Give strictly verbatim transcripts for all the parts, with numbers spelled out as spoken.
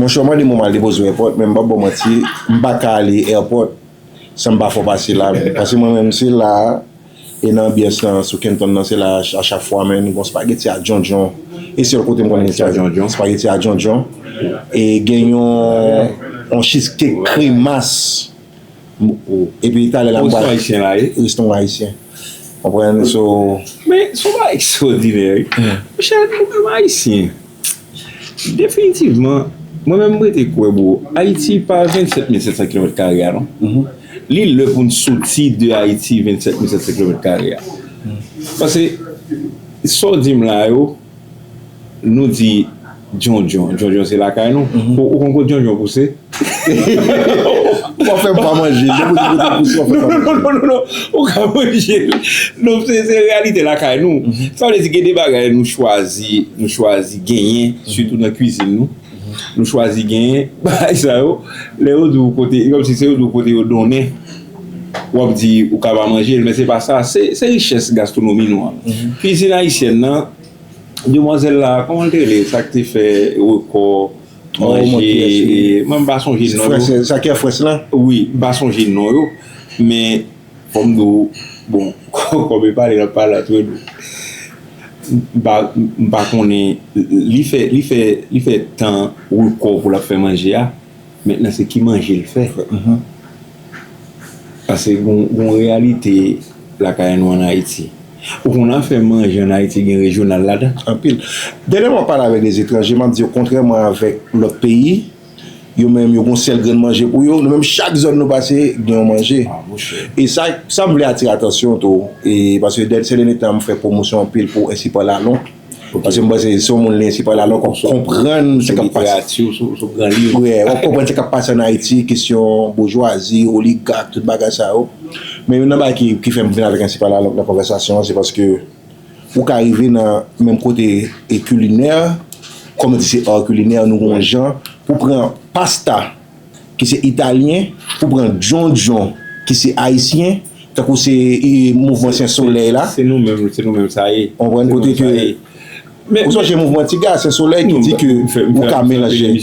Monchè, w mande mwen m al depoze w èpòt, men m p ap ba w manti, m pa ka ale èpòt san m pa fè w pase la. Paske mwen menm, se la, e nan anbyans lan, sou Kenton nan, se la, a chak fwa, men, nou gon spageti a djondjon. E sèl kote m konnen spageti a djondjon. E gen yon, yon cheesecake kremas. Epi talè la m pral. Restoran ayisyen la, e? Restoran ayisyen. Konprann? So, men, se yon bagay ekstraòdinè, wi. Monchè, nou menm Ayisyen, definitivman, mwen menm, m rete kwè, bro, Ayiti pa vennsèt mil sèt san kilomèt kare a, non. Li lè pou n soti de Ayiti, vennsèt mil sèt san kilomèt kare a. Paske, sa w di m la yo, nou di djondjon. Djondjon se lakay nou. Ou, ou konn kote djondjon pouse? Ou pa fè m pa manje. Depi w di kote l pouse, w pa fè m pa manje. Non, non, non, non, non. Ou ka manje l. Non, se, se reyalite lakay nou. Sa vle di gen de bagay nou chwazi, nou chwazi genyen, sitou nan kwizin nou. Nou chwazi genyen bagay sa yo. Lè yo di w kote, kòmsi se yo di w kote yo donnen, w ap di ou ka pa manje l, men se pa sa. Se, se richès gastwonomi nou an. Kwizin ayisyèn nan, demwazèl la, kòman l te rele? Sa k te fè rekò manje, mwen m pa sonje non yo. Sa ki an Frans lan? Wi, m pa sonje non yo. Men, fò m di w, bon, kòm e pale, n ap pale antre nou. M pa, m pa konnen, li fè, li fè, li fè tan rekò pou l ap fè manje a. Mentnan, se ki manje l fè. Paske gon, gon reyalite lakay nou ann Ayiti. Ou konn afè manje ann Ayiti gen rejyonal ladan? Anpil. Dènyèman, m ap pale avèk de etranje, m ap di yo, kontrèman avèk lòt peyi, yo menm, yo gon sèl grenn manje pou yo. Nou menm, chak zòn nou pase, gen yon manje. E sa, sa m vle atire atansyon tou, e paske dè-, sè dènye tan, m fè pwomosyon anpil pou Ensi Pale Alon. Paske m panse si yon moun li ensi pale alò, w ap konprann sa k ap pase. Wi, w ap konprann sa k ap pase ann Ayiti, kesyon boujwazi, oligak, tout bagay sa yo. Men youn nan bagay ki, ki fè m vin avèk Ensi Pale Alon nan konvèsasyon an, se paske ou ka rive nan menm kote e kilinè, kòm yo di se art culinaire, nou gon jan pou pran pasta ki se italyen, pou pran djondjon ki se ayisyen, tankou se, e, mouvman Sen Solèy la. Se nou menm, se nou menm sa ye. Konprann kote ke ou sonje mouvman Tiga, Sen Solèy ki di ke ou ka melanje.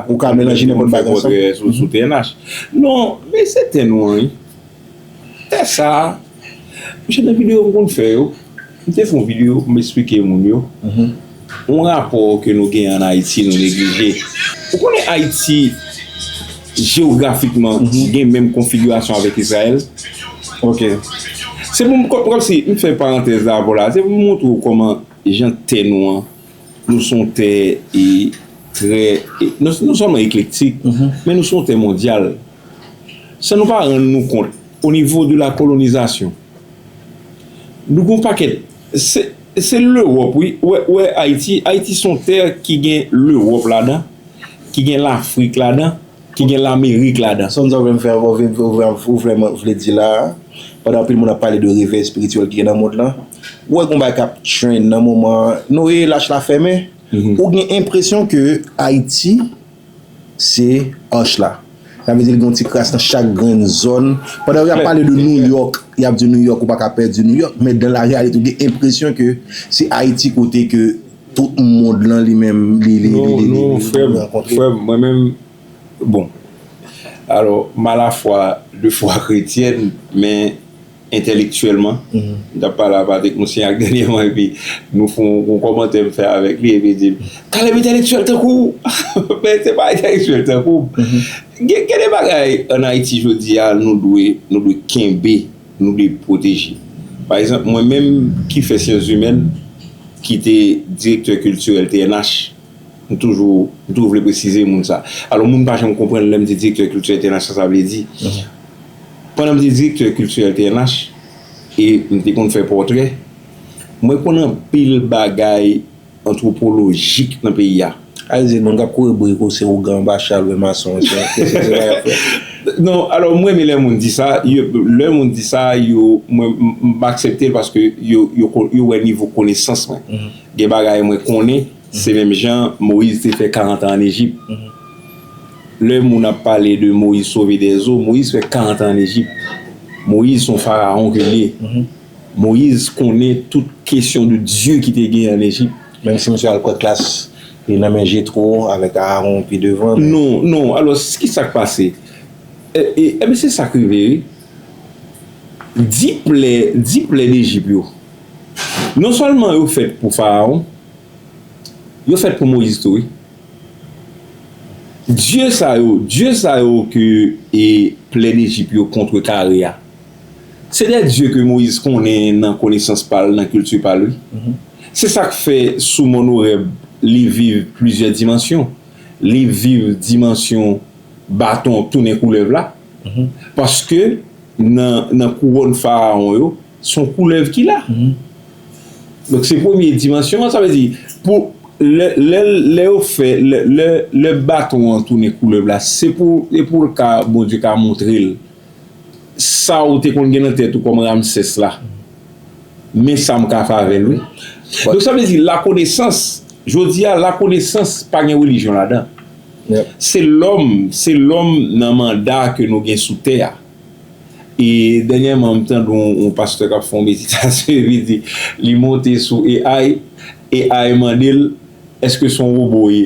Ou ka melanje nenpòt bagay ansanm. Sou, sou T N H. Non, men se tè nou an, wi. Tè sa a, monchè, nan videyo m konn fè yo, m te fè yon videyo pou m esplike moun yo yon rapò ke nou genyen ann Ayiti, nou neglije. Ou konnen Ayiti, jewografikman, gen menm konfigirasyon avèk Izrayèl? Ok. Se pou m, kò-, kòmsi, m fè parantèz la avè w la, se pou m montre w kòman jan tè nou an, nou se yon tè, e, trè, e, non, non sèlman eklektik, men nou se yon tè mondyal. San nou pa rann nou kont, o nivo de la kolonizasyon, nou gon pakèt, se, se Lewòp, wi. Ou wè, ou wè Ayiti, Ayiti se yon tè ki gen Lewòp ladan, ki gen Lafrik ladan, ki gen Lamerik ladan. Sa w vle m fè, ou vle, ou vle, ou vle, vle di la a, pandan anpil moun ap pale de revè espirityèl ki gen nan mond lan, ou wè gon bagay k ap trend nan moman an, Noye, lach la fèmen. Ou gen enpresyon ke Ayiti se ach la. Sa vle di l gen yon ti kras nan chak grenn zòn. Pandan y ap pale de New York, y ap di New York, ou pa ka pèdi New York, men dans la réalité, ou gen enpresyon ke se Ayiti kote ke tout mond lan li menm, li, li, li, li, li, li rankontre. Non, non, frè m, frè m, mwen menm, bon, alò, m a la fwa de fwa kretyèn, men entèlektyèlman. M t ap pale avèk yon syen ak dènyèman, epi nou fè yon, yon kòmantè m fè avèk li, epi li di m, "Caleb entèlektyèl tankou w!" Men se pa entèlektyèl tankou m. Gen, gen de bagay ann Ayiti jodi a, nou dwe, nou dwe kenbe, nou dwe pwoteje. Pa egzanp, mwen menm ki fè syans imèn, ki te direktè kiltirèl T N H, M toujou, m toujou vle presize moun sa. Alò, moun pa janm konprann lè m di direktè kiltirèl entènasyonal, sa sa vle di. Pandan m te direktè kiltirèl T N H, e m te konn fè pòtrè, mwen konn anpil bagay antwopolojik nan peyi a. Al di moun k ap kouri bri kou se ougan, bachal, oubyen mason, se, se, se bagay ap fè. Non, alò, m renmen lè moun di sa, yo, lè moun di sa, yo, mwen, m, m aksepte l paske yo, yo, yo wè nivo konesans mwen. Gen bagay mwen konnen, se menm jan Moyiz te fè karant an ann Ejip. Lè moun ap pale de Moyiz sove dèzo, Moyiz fè karant an ann Ejip. Moyiz se yon farawon ke l ye. Moyiz konnen tout kesyon de Dye ki te genyen ann Ejip. Menm si misye al pran klas Li nan men Jetwo avèk Aawon pi devan, men... Non, non. Alò, ki sa k pase? E, e, ebyen, se sa k rive, wi. Di plè, di plè Lejip yo, non sèlman yo fèt pou Farawon, yo fèt pou Moyiz tou, wi. Dye sa yo, dye sa yo ke, e, plè Lejip yo kontrekare a, se de dye ke Moyiz konnen nan konesans pa l, nan kilti pa l, wi. Se sa k fè sou Mòn Orèb, li viv plizyè dimansyon. Li viv dimansyon baton tounen koulèv la. Paske nan, nan kouwòn Farawon yo, se yon koulèv ki la. Donk, se premye dimansyon an, sa vle di, pou lè, lè, lè yo fè, lè, lè, lè baton an tounen koulèv la, se pou, se pou l ka, Bondye ka montre l sa ou te konn gen nan tèt ou kòm Ramsès la. Men sa m ka fè avè l, wi. Donk, sa vle di, lakonesans, jodi a, lakonesans pa gen relijyon ladan. Se lòm, se lòm nan manda ke nou gen sou tè a. E dènyèman, m tande yon, yon pastè k ap fè yon meditasyon, epi di, li monte sou A I, A I mande l, èske se yon wobo w ye?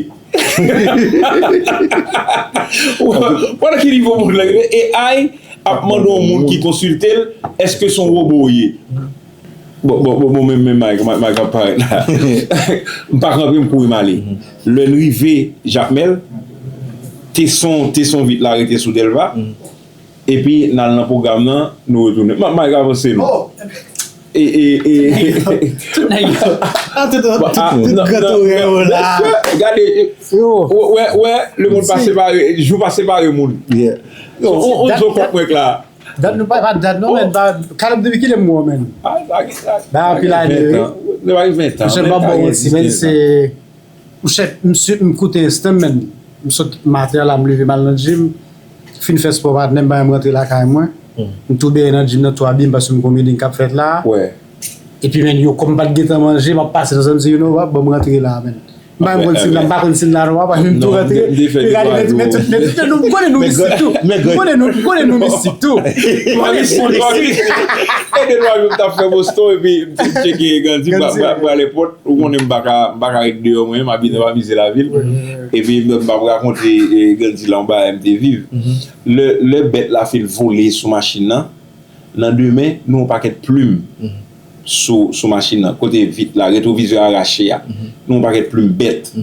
Wè, wè nan ki nivo moun nan rive? A I ap mande yon moun ki konsilte l, èske se yon wobo w ye? Bon, bon, bon, bon, men, men Mike, Mike, Mike ap parèt la. M pa kanpe, m kouri m ale. Lè n rive Jakmèl, te se yon, te se yon vit la rete sou Dèlva. Epi n al nan pwogram nan, nou retounen. M ap, Mike, avanse non. E, e, e, tout nèg yo, tout, tout, tout gran torè yo la. Mesye, gade, wè, wè, wè, lemonn pa separe, jou pa separe moun. Non, on, on zo kòk mwen k la. Dat nou pa, pa dat non, men, ba, Caleb, depi kilè m wè w, men? Ba, anpil ane, wi. Monchè, m ap ba w manti, men, se, monchè, m sot, m koute enstan, men, m sot maten an la, m leve m al nan gym, fin fè spò patnè m, ba m rantre lakay mwen. M tou benyen nan gym nan, tou abiye m, paske m gon meeting k ap fèt la. Epi, men, yo, kòm m pa t gentan manje, m ap pase nan zòn, m di, you know what, ban m rantre la, men. M pa menm konn si m la, m pa konn si m la non, m pa menm tou rantre. Yo gade, men, men tout, men tout, nou, m konnen nou mistik tou. M konnen nou, m konnen nou mistik tou. M konnen nou mistik. E de lwa, m t ap fè Boston, epi m tcheke Gandhi, m pral, m pral, m pral èpòt. Ou konnen m pa ka, m pa ka ret deyò mwen, m abite nan mize lavil. Epi m p ap rakonte, e, Gandhi la, yon bagay m te viv. Lè, lè bèt la fin vole sou machin nan, nan demen, nou yon pakèt plim sou, sou machin nan. Kote vit la, retwovizè a rache a. Nou yon pakèt plim bèt.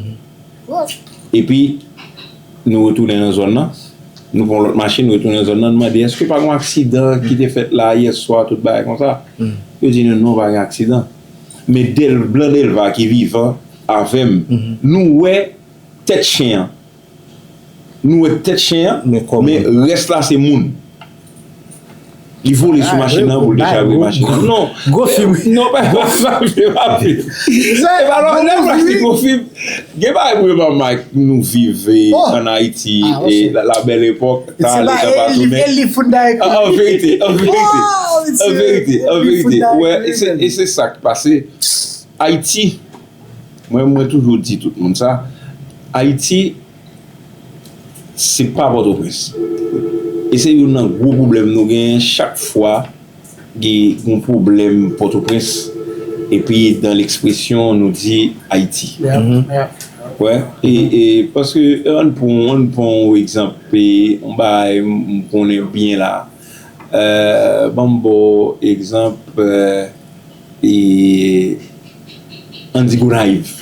Epi, nou retounen nan zòn nan. Nou pran lòt machin, nou retounen nan zòn nan. Nou mande, èske pa gen yon aksidan ki te fèt la yèswa, tout bagay konsa? Yo di nou, non, pa gen aksidan. Men Dèl-, Blan Dèlva ki vivan avè m, nou wè tèt chen an. Nou wè tèt chen an, men rès la se moun. Li vole sou machin nan pou l dechabre machin nan. Non. Gwo fim. Non, pa gwo fim, pa fim. E pa lè, lè m di gwo fim, gen bagay pou yo pa Mike nou viv, e, ann Ayiti, e, la, la belle époque, ta ale, ta pa tounen. An verite, an verite, an verite, an verite. Wè, e se, e se sa k pase. Ayiti, mwen, mwen toujou di tout moun sa, Ayiti, se pa Pòtoprens. E se youn nan gwo pwoblèm nou genyen chak fwa gen yon pwoblèm Pòtoprens, epi dan lekspresyon nou di Ayiti. Wè, e, e, paske, ann pran, ann pran yon egzanp, e, yon bagay m, m konnen byen la. E, ban m ba w egzanp, e, e, ann di Gonayiv.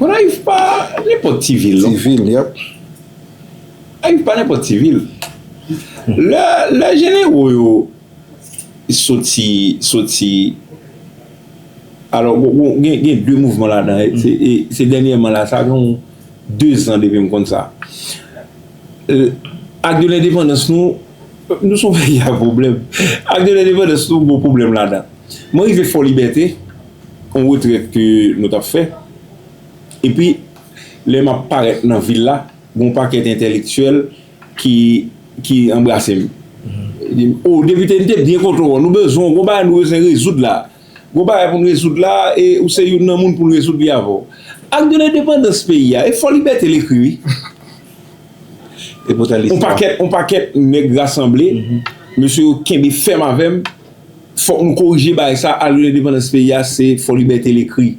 Gonayiv pa nenpòt ti vil, non. Ti vil, yep. Gonayiv pa nenpòt ti vil. Lè, lè jenero yo soti, soti, alò, gon, gon, gen, gen de mouvman ladan, e, se, e, se dènyèman la, sa gen yon de zan depi m konn sa. E, Ak de lendepandans nou, nou se yon peyi a pwoblèm. Ak de lendepandans nou, gon pwoblèm ladan. Mwen rive Fò Libète, yon retrèt ke nou t ap fè. Epi, lè m ap parèt nan vil la, gon pakèt entèlektyèl ki, ki anbrase m. Di m, "O, depite, n te byen kontan wè w, nou bezwen w, gon bagay nou bezwen rezoud la." Gon bagay pou n rezoud la, e ou se youn nan moun pou n rezoud li avè w. Ak de lendepandans peyi a, e Fò Libète l ekri, wi. E poutan li... On pakèt, on pakèt nèg rasanble, mesye yo kenbe fèm avè m, fòk nou korije bagay sa, Ak de lendepandans peyi a, se Fò Libète l ekri.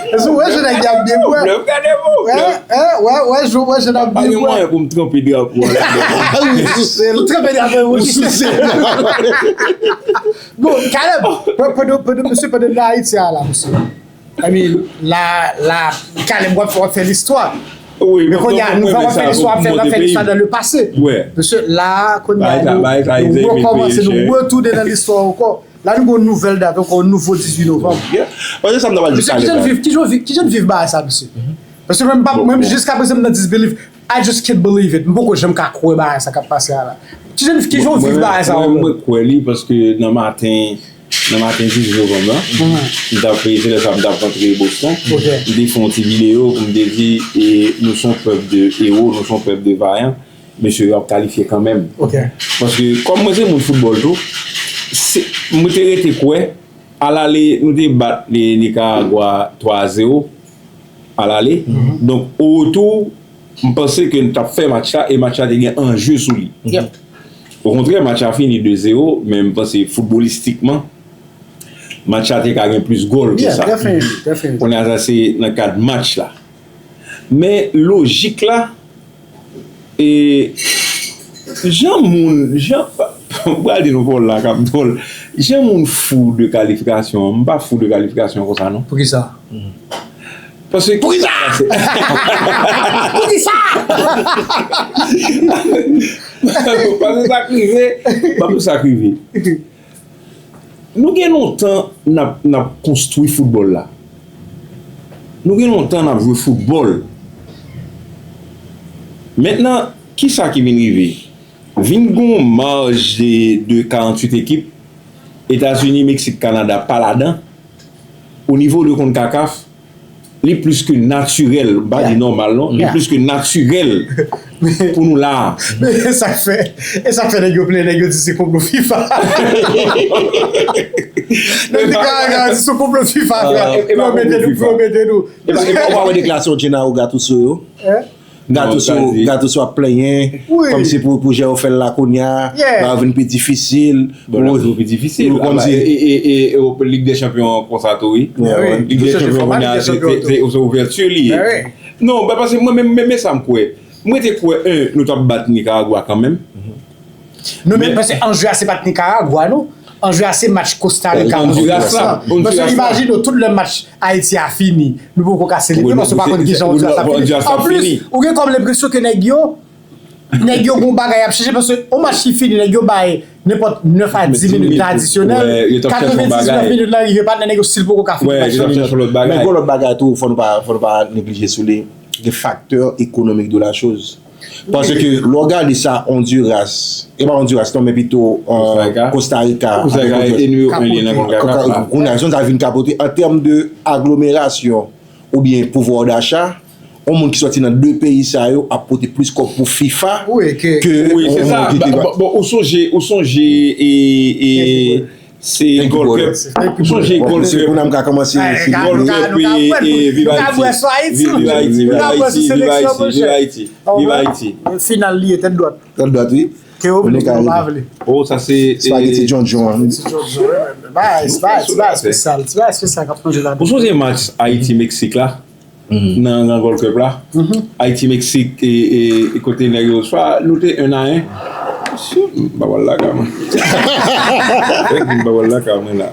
Èske w wè jan nèg y ap byen bwè? Wè, wè, wè, wè, jan, wè jan n ap byen bwè. Pa gen mwayen pou m tranpe drapo a ladan. Ou souse l. Ou tranpe drapo a. Ou souse l. Bon, Caleb, pandan, pandan, mesye, pandan n nan Ayiti a la, mesye. I mean, la, la, Caleb, w ap, w ap fè listwa. Men kounye a, nou pa w ap fè listwa, w ap fè, w ap fè listwa dans le passé. Mesye, la, kounye a, nou, nou rekòmanse, nou retounen nan listwa ankò. La, nou gen yon nouvèl dat ankò, yon nouvo dizuit novanm. Paske sa m ta pral di Caleb. Mesye, kijan viv, kijan viv, kijan viv bagay sa, mesye? Paske mwen, m pa, mwen, jiska prezan, m nan disbelief. I just can't believe it. M poko janm ka kwè bagay sa k ap pase a la. Kijan, kijan w viv bagay sa, mwen, mwen kwè li paske nan maten, nan maten dizuit novanm lan, m t ap, se lè sa m t ap rantre Boston. M te fè yon ti videyo pou m te di, e, nous sommes peuple de héros, nous sommes peuple de vaillants. Mesye yo ap kalifye kanmenm. Paske, kòm mwen se moun foutbòl tou, se, mwen te rete kwè, alale, nou te bat Ni-, Nicaragua twa a zewo, alale. Donk, o retou, m panse ke n t ap fè match la, e match la te gen anje sou li. Okontrè, match la fini de zewo, men m panse foutbolistikman, match la te ka gen plis gòl ke sa. Kounye a, sa se nan kad match la. Men lojik la, e jan moun, jan, m pral di nou pawòl la k ap dwòl. Jan moun fou de kalifikasyon an, m pa fou de kalifikasyon konsa non. Poukisa? Paske poukisa? Poukisa? Paske sa k rive, pa pou sa k rive. Nou gen lontan n ap, n ap konstwi foutbòl la. Nou gen lontan n ap jwe foutbòl. Mentnan, kisa ki vin rive? Vin gon maj de, de karanntuit ekip, Etazini, Meksik, Kanada pa ladan. O nivo de konkakaf, li plis ke natirèl, m pa di nòmal non, li plis ke natirèl pou nou la a. Men e sa k fè, e sa k fè nèg yo plenyen, nèg yo di se konplo fifa. Nèg Nicaragua di se konplo fifa, frè. Pou yo mete nou, pou yo mete nou. E pa, e pa, ou pa wè deklarasyon Gennaro Gattuso yo? Gattuso, Gattuso ap plenyen, kòmsi pou, pou jan yo fè l la kounye a, bagay vin pi difisil. Bon, la tou pi difisil. Kòmsi e, e, e, e, Lig dè Chanpyon an konsa tou, wi. Lig dè Chanpyon kounye a, se, se, se, se ouvèti li ye. Non, paske mwen menm, men, men sa m kwè. Mwen te kwè, en, nou t ap bat Nicaragua kanmenm. Non, men paske anje a se pa t Nicaragua, non. Anje a se match Costa Rica, Honduras la. Paske imajine w, tout lè match Ayiti a fini, nou poko ka selebre paske w pa konn kijan Honduras ap fini. Anplis, ou gen kòm lenpresyon ke nèg yo, nèg yo gon bagay y ap chèche paske yon match ki fini, nèg yo bay nenpòt nèf a dis minit adisyonèl, katrevendisnèf minit lan rive, patnè, nèg yo still poko ka fini match lan. Men gon lòt bagay tou, fò nou pa, fò nou pa neglije sou li, de facteur économique de la chose. Paske lè w gade sa Honduras, e pa Honduras non, men pito, euh, Costa Rica, Costa Rica, kounye a, sa vin ka pote an tèm de aglomerasyon oubyen pouvwa dacha, yon moun ki sòti nan de peyi sa yo ap pote plis kòb pou fifa ke yon moun ki te. Bon, ou sonje, ou sonje e, e, se Gold Cup. Ou sonje Gold Cup. Gold Cup e, e Viva Haiti. Viva Haiti, Viva Haiti, Viva Haiti, Viva Haiti. Final li ye tèt dwat. Tèt dwat, wi. Ke yo vle, ke yo pa vle. Oh, sa se spaghetti John John an. Bagay, bagay, bagay espesyal, bagay espesyal k ap manje la. Ou sonje match Ayiti Meksik la? Nan, nan Gold Cup la. Ayiti Meksik e, e, e kote nèg yo swa nou te en a en. Mesye, m pa pral lakay mwen. Fèk di m pa pral lakay mwen la.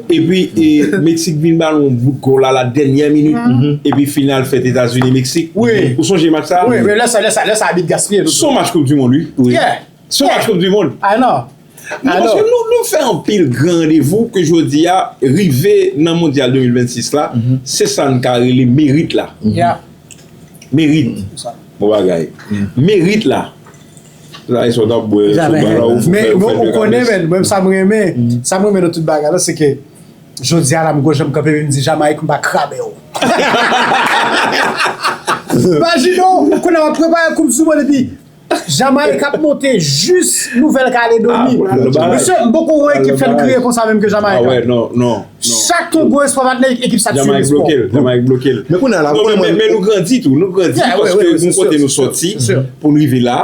Epi e, Meksik vin ba nou yon bout gòl a la dènyè minit. Epi final fèt Etazini Meksik. Ou sonje match sa? Wi, men lè sa, lè sa, lè sa abit gaspiye. Se yon match Koup di Mond, wi. Se yon match Koup di Mond. Ah non. Non, paske nou, nou fè anpil gran randevou ke jodi a, rive nan Mondyal de mil vennsis la, se sa n ka rele merit la. Merit. Bon bagay. Merit la. Sa e sa w t ap bwè sou bal la, ou fè, ou fè de kabès. Men ou konnen, men mwen sa m renmen, sa m renmen nan tout bagay la, se ke jodi a la m gon jan m kanpe, men m di Jamayik m pa krabe w. Imajine w, kounye a w ap prepare Koup di Mond epi Jamayik ap monte jis Nouvèl Kaledoni. Mesye, m poko wè ekip fè n kriye konsa menm ke Jamayik la. Chak yon gwo espò patnè, ekip sa tiye espò. Jamayik bloke l. Men kounye a la, men nou grandi tou, nou grandi paske nou kote nou sòti pou n rive la.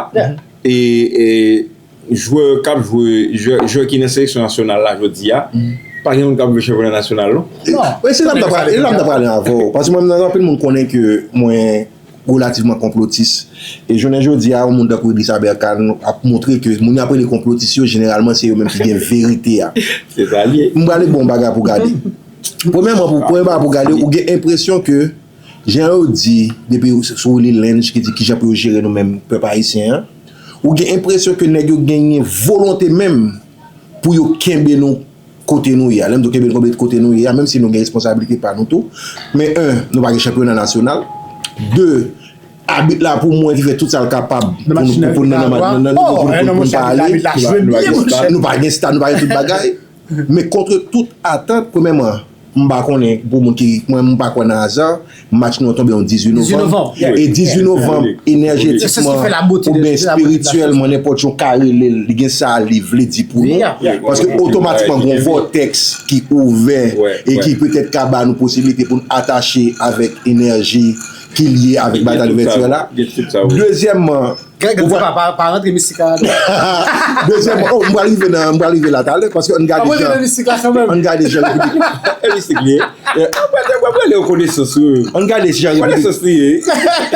E, e jwè k ap jwe, jwè, jwè ki nan seleksyon nasyonal la jodi a, pa gen moun k ap jwe chanpyona nasyonal non. E se la m t ap prale, e la m t ap prale avè w. Paske mwen menm anpil moun konnen ke mwen relativman konplotis. E jounen jodi a, yon moun tankou Idriss Aberkan ap montre ke moun yo ap rele konplotis yo, jeneralman, se yo menm ki gen verite a. Se sa l ye. M prale ba w yon bagay pou gade. Premyèman, pou, premye bagay pou gade, ou gen enpresyon ke, jan yo di, depi sou Willy Lynch ki di kijan pou yo jere nou menm pèp ayisyen an, ou gen enpresyon ke nèg yo genyen volonte menm pou yo kenbe nou kote nou ye a. Lè m di w kenbe nou kote nou ye a, menm si nou gen responsablite pa nou tou. Men, en, nou pa gen chanpyona nasyonal. De, abit la pou mwen, li fè tout sa l kapab pou nou, pou nou nan, nan, nan, pou nou pa ale. Nou pa gen stad, nou pa gen tout bagay. Men contre toute attente, premyèman, m pa konnen pou moun ki, mwen, m pa kwè nan aza. Match nou an tonbe yon dizuit novanm. E dizuit novanm, enèjetikman oubyen espirityèlman, nenpòt jan w ka rele l, li gen sa li vle di pou nou. Paske otomatikman, gen yon vòtèks ki ouvè e ki petèt ka ba nou posiblite pou n atache avèk enèji ki lye avèk batay vètyèl la. Dezyèmman, Greg, pa, pa, pa rantre mistik la. Dezyèm, oh, m pral rive nan, m pral rive la talè, paske ann gade jan, ann gade jan Repiblik. E mistik li ye. Mwen, mwen, mwen, mwen, konesans, wi. Ann gade jan Repiblik,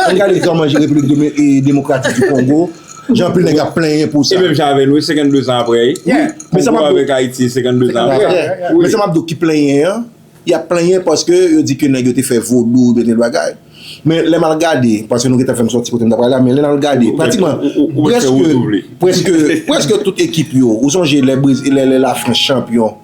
ann gade kòman Repiblik Demo-, e, Demokratik di Kongo, jan anpil nèg ap plenyen pou sa. E menm jan avè nou, senkannde zan apre, wi. Men sa m ap di w, avèk Ayiti, senkannde zan apre. Men sa m ap di w ki plenyen an, y ap plenyen paske yo di ke nèg yo te fè vodou, oubyen tel bagay. Men lè m al gade, paske nou gentan fè m sòti kote m t ap prale la, men lè n al gade, pratikman, prèske, prèske, prèske tout ekip yo, ou sonje lè Brezi-, lè, lè Lafrans chanpyon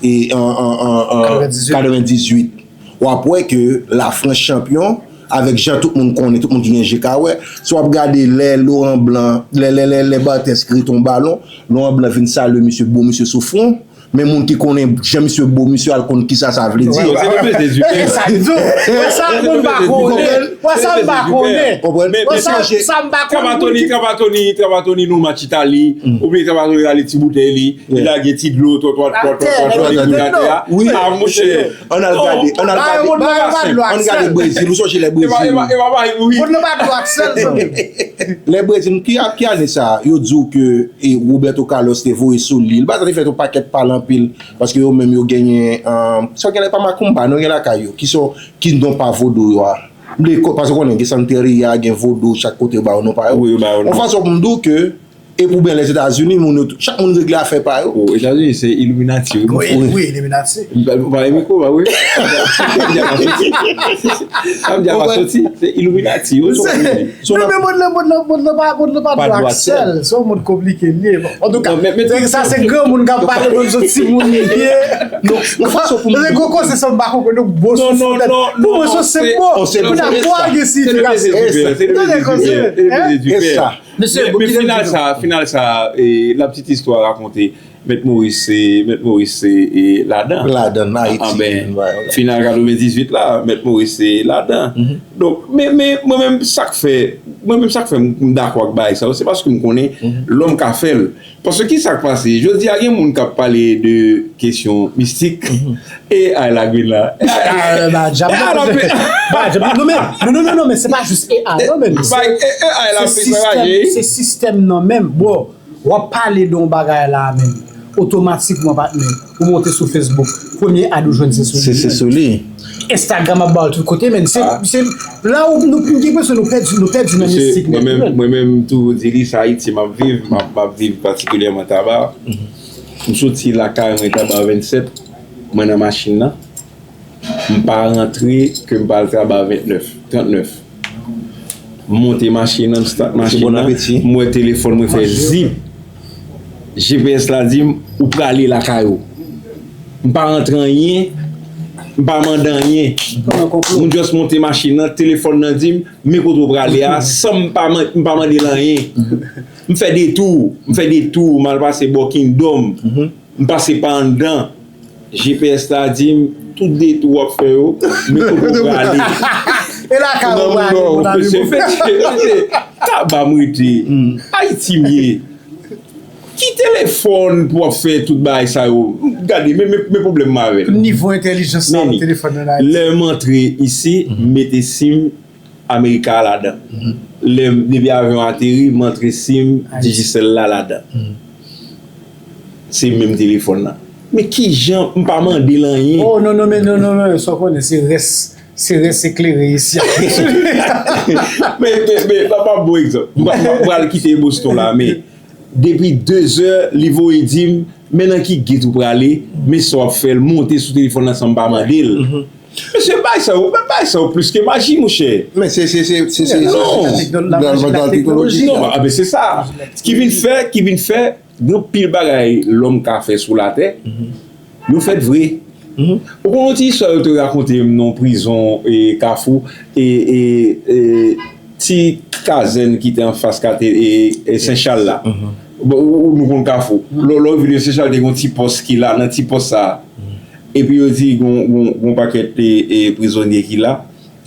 e an, an, an, an katrevendizuit, w ap wè ke Lafrans chanpyon avèk jan tout moun konnen, tout moun ki gen je ka wè. Si w ap gade lè Laurent Blanc, lè, lè, lè, lè Barthès grite yon balon, Laurent Blanc vin salye misye, bo misye sou fwon. Men moun ki konnen jan misye bo misye a, l konn kisa sa vle di. Wè, se le plaisir du peuple. Sa m pa konnen. Wè, sa m pa konnen. Wè, sa m pa konnen. Trapattoni, Trapattoni, Trapattoni nan match Itali, oubyen Trapattoni rale ti boutèy li, li lage ti dlo, twò, twò, twò, twò, li boule atè a. Wi. Ah, monchè. Ann al gade, ann al gade, ann gade Brezil, ou sonje lè Brezil. Lè Brezil, ki, ki ane sa, yo di w ke, e, Roberto Carlos te voye sou li. Li pa t ap fè yon pakèt pale anpil, paske yo menm yo genyen, um, sa genlè pa makoumba, non, gen lakay yo, ki son, ki non pa vodou yo a. M vle ko-, paske w konnen, gen Santeria, gen vodou, chak kote yo ba yo non pa yo. Wi, yo ba yo non. Yon fason pou m di w ke, e pou byen Lèzetazini, moun yo tou, chak moun regle afè pa yo. O, Etazini, se Illuminati, wi. Wi, wi, Illuminati. M pa, m pa renmen ko, ba, wi. Sa m di a pa soti. Sa m di a pa soti. Se Illuminati, wi. Se, non, men mond lan, mond lan, mond lan pa, mond lan pa dlo ak sèl. Se yon mond konplike l ye. Bon, antouka, sa se granmoun k ap pale, mwen se timoun li ye. Non, yon fason pou m di w. Gwo koze sa m pa konprann, yon gwo souflèt. Pou mwen, se yon senp mo. Pou n ap gen siyifikasyon. Se le plaisir du père. Se le plaisir du père. E sa. Mesye, Men, men final sa, final sa, e, la petite histoire raconte, Mèt Moris, e, Mèt Moris, e, e, ladan. Ladan, Ayiti. Ah, ben, final katrevendizwit la, Mèt Moris, e, ladan. Donk, men, men, mwen menm, sa k fè, mwen menm, sa k fè m, m dakò ak bagay sa yo, se paske m konnen lòm ka fè l. Paske ki sa k pase? Jodi a, gen moun k ap pale de kesyon mistik. E ay la grenn la. Ah, ba, djab, E ay la pe- ba, djab, non, men, non, non, non, non, men se pa jis A I, non, men se, Bay, e, e ay la se pe sistèm, travay. Se sistèm nan menm. Bon, w ap pale de yon bagay la menm. Otomatikman, patnè, ou monte sou Facebook. Premye ad ou jwenn se sou Se se li. Sou li. Instagram ap ba w tout kote, men se, se la ou nou gen presyon nou pèdi, nou pèdi nan Mesye, mistik mwen nèt, menm, men. Mwen menm tou di li, se Ayiti m ap viv, m ap, m ap viv patikilyèman Taba. M soti lakay mwen Taba vennsèt, mwen nan machin nan. M pa rantre ke m pa al Taba vennèf, trannèf. M monte machin nan, m start machin Bon nan, apeti. M wè telefòn mwen fè zip. G P S la di m, ou prale lakay ou. M pa rantre anyen, m pa mande anyen. M just monte machin nan, telefòn nan di m, men kote w prale a, san m pa, man- m pa mande l anyen. M fè detou, m fè detou, m al pase bò Kingdom, m pase pa anndan. G P S la di m, tout detou w ap fè yo, men kote w prale. E la ka ou prale, mon ami, Mesye, mon frè. mesye, Taba m rete. Ayiti m ye. Ki telefòn pou w ap fè tout bagay sa yo? Gade, men, men, men pwoblèm mwen avè l. Nivo entèlijans sa nan telefòn nan Ayiti. Lè m antre isi, m mete sim Amerika a ladan. Lè m, depi avyon ateri, m antre sim Digicel la ladan. Se menm telefòn nan. Men kijan m pa mande l anyen? Oh, non, non, men non, non, non, sa w konnen, se rès, se rès eklere isi. Men, men, men, pa, pa bon egzanp. M pa- m pa- m pral kite Boston la, men depi de zè, li voye di m, men nan ki gate ou prale, men sa w ap fè l, monte sou telefòn nan san m pa mande l. Mesye, bay sa yo, bay sa yo plis ke maji, monchè. Men se, se, se, se, se, Non. se, se, nan teknoloji. Non, a, ben, se sa. Ki vin fè, ki vin fè, gen pil bagay lòm ka fè sou latè, yo fèt vre. Ou konnen ti istwa yo te rakonte m nan prizon, e, Kafou, e, e, e, ti kazèn ki te anfas kate, e, e, Sen Chal la. Bon, ou, ou, nou konn Kafou. Lò, lò w vin Sen Chal, te gen yon ti pòs ki la, nan ti pòs sa a. Epi yo di, gon, gon, gon pakèt, e, e, prizonye ki la.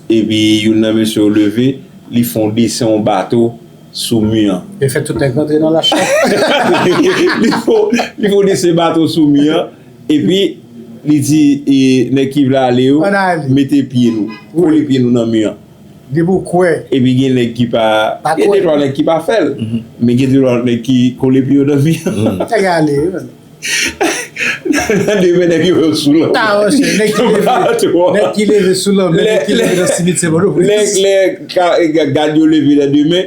Epi youn nan mesye yo leve, li fè yon desen yon bato sou mi an. Yo fè tout nèg rantre nan lachòp. Li fè, li fè yon desen bato sou mi an. Epi li di, e, nèg ki vle ale yo, Ann ale. Mete pye nou. Kole pye nou nan mi an. Depi w kwè. Epi gen nèg ki pa, Pa gen kwè. De twa nèg ki pa fè l. Men gen de twa nèg ki kole pye yo nan mi an. Nèg ale. Nan demen nèg yo sou lanmè. Ta wè, se nèg ki leve, Bato. Nèg ki leve sou lanmè, Lè- nèg ki leve nan simitye Lè, Pòtoprens. lè ka- ga- gad yo leve nan demen,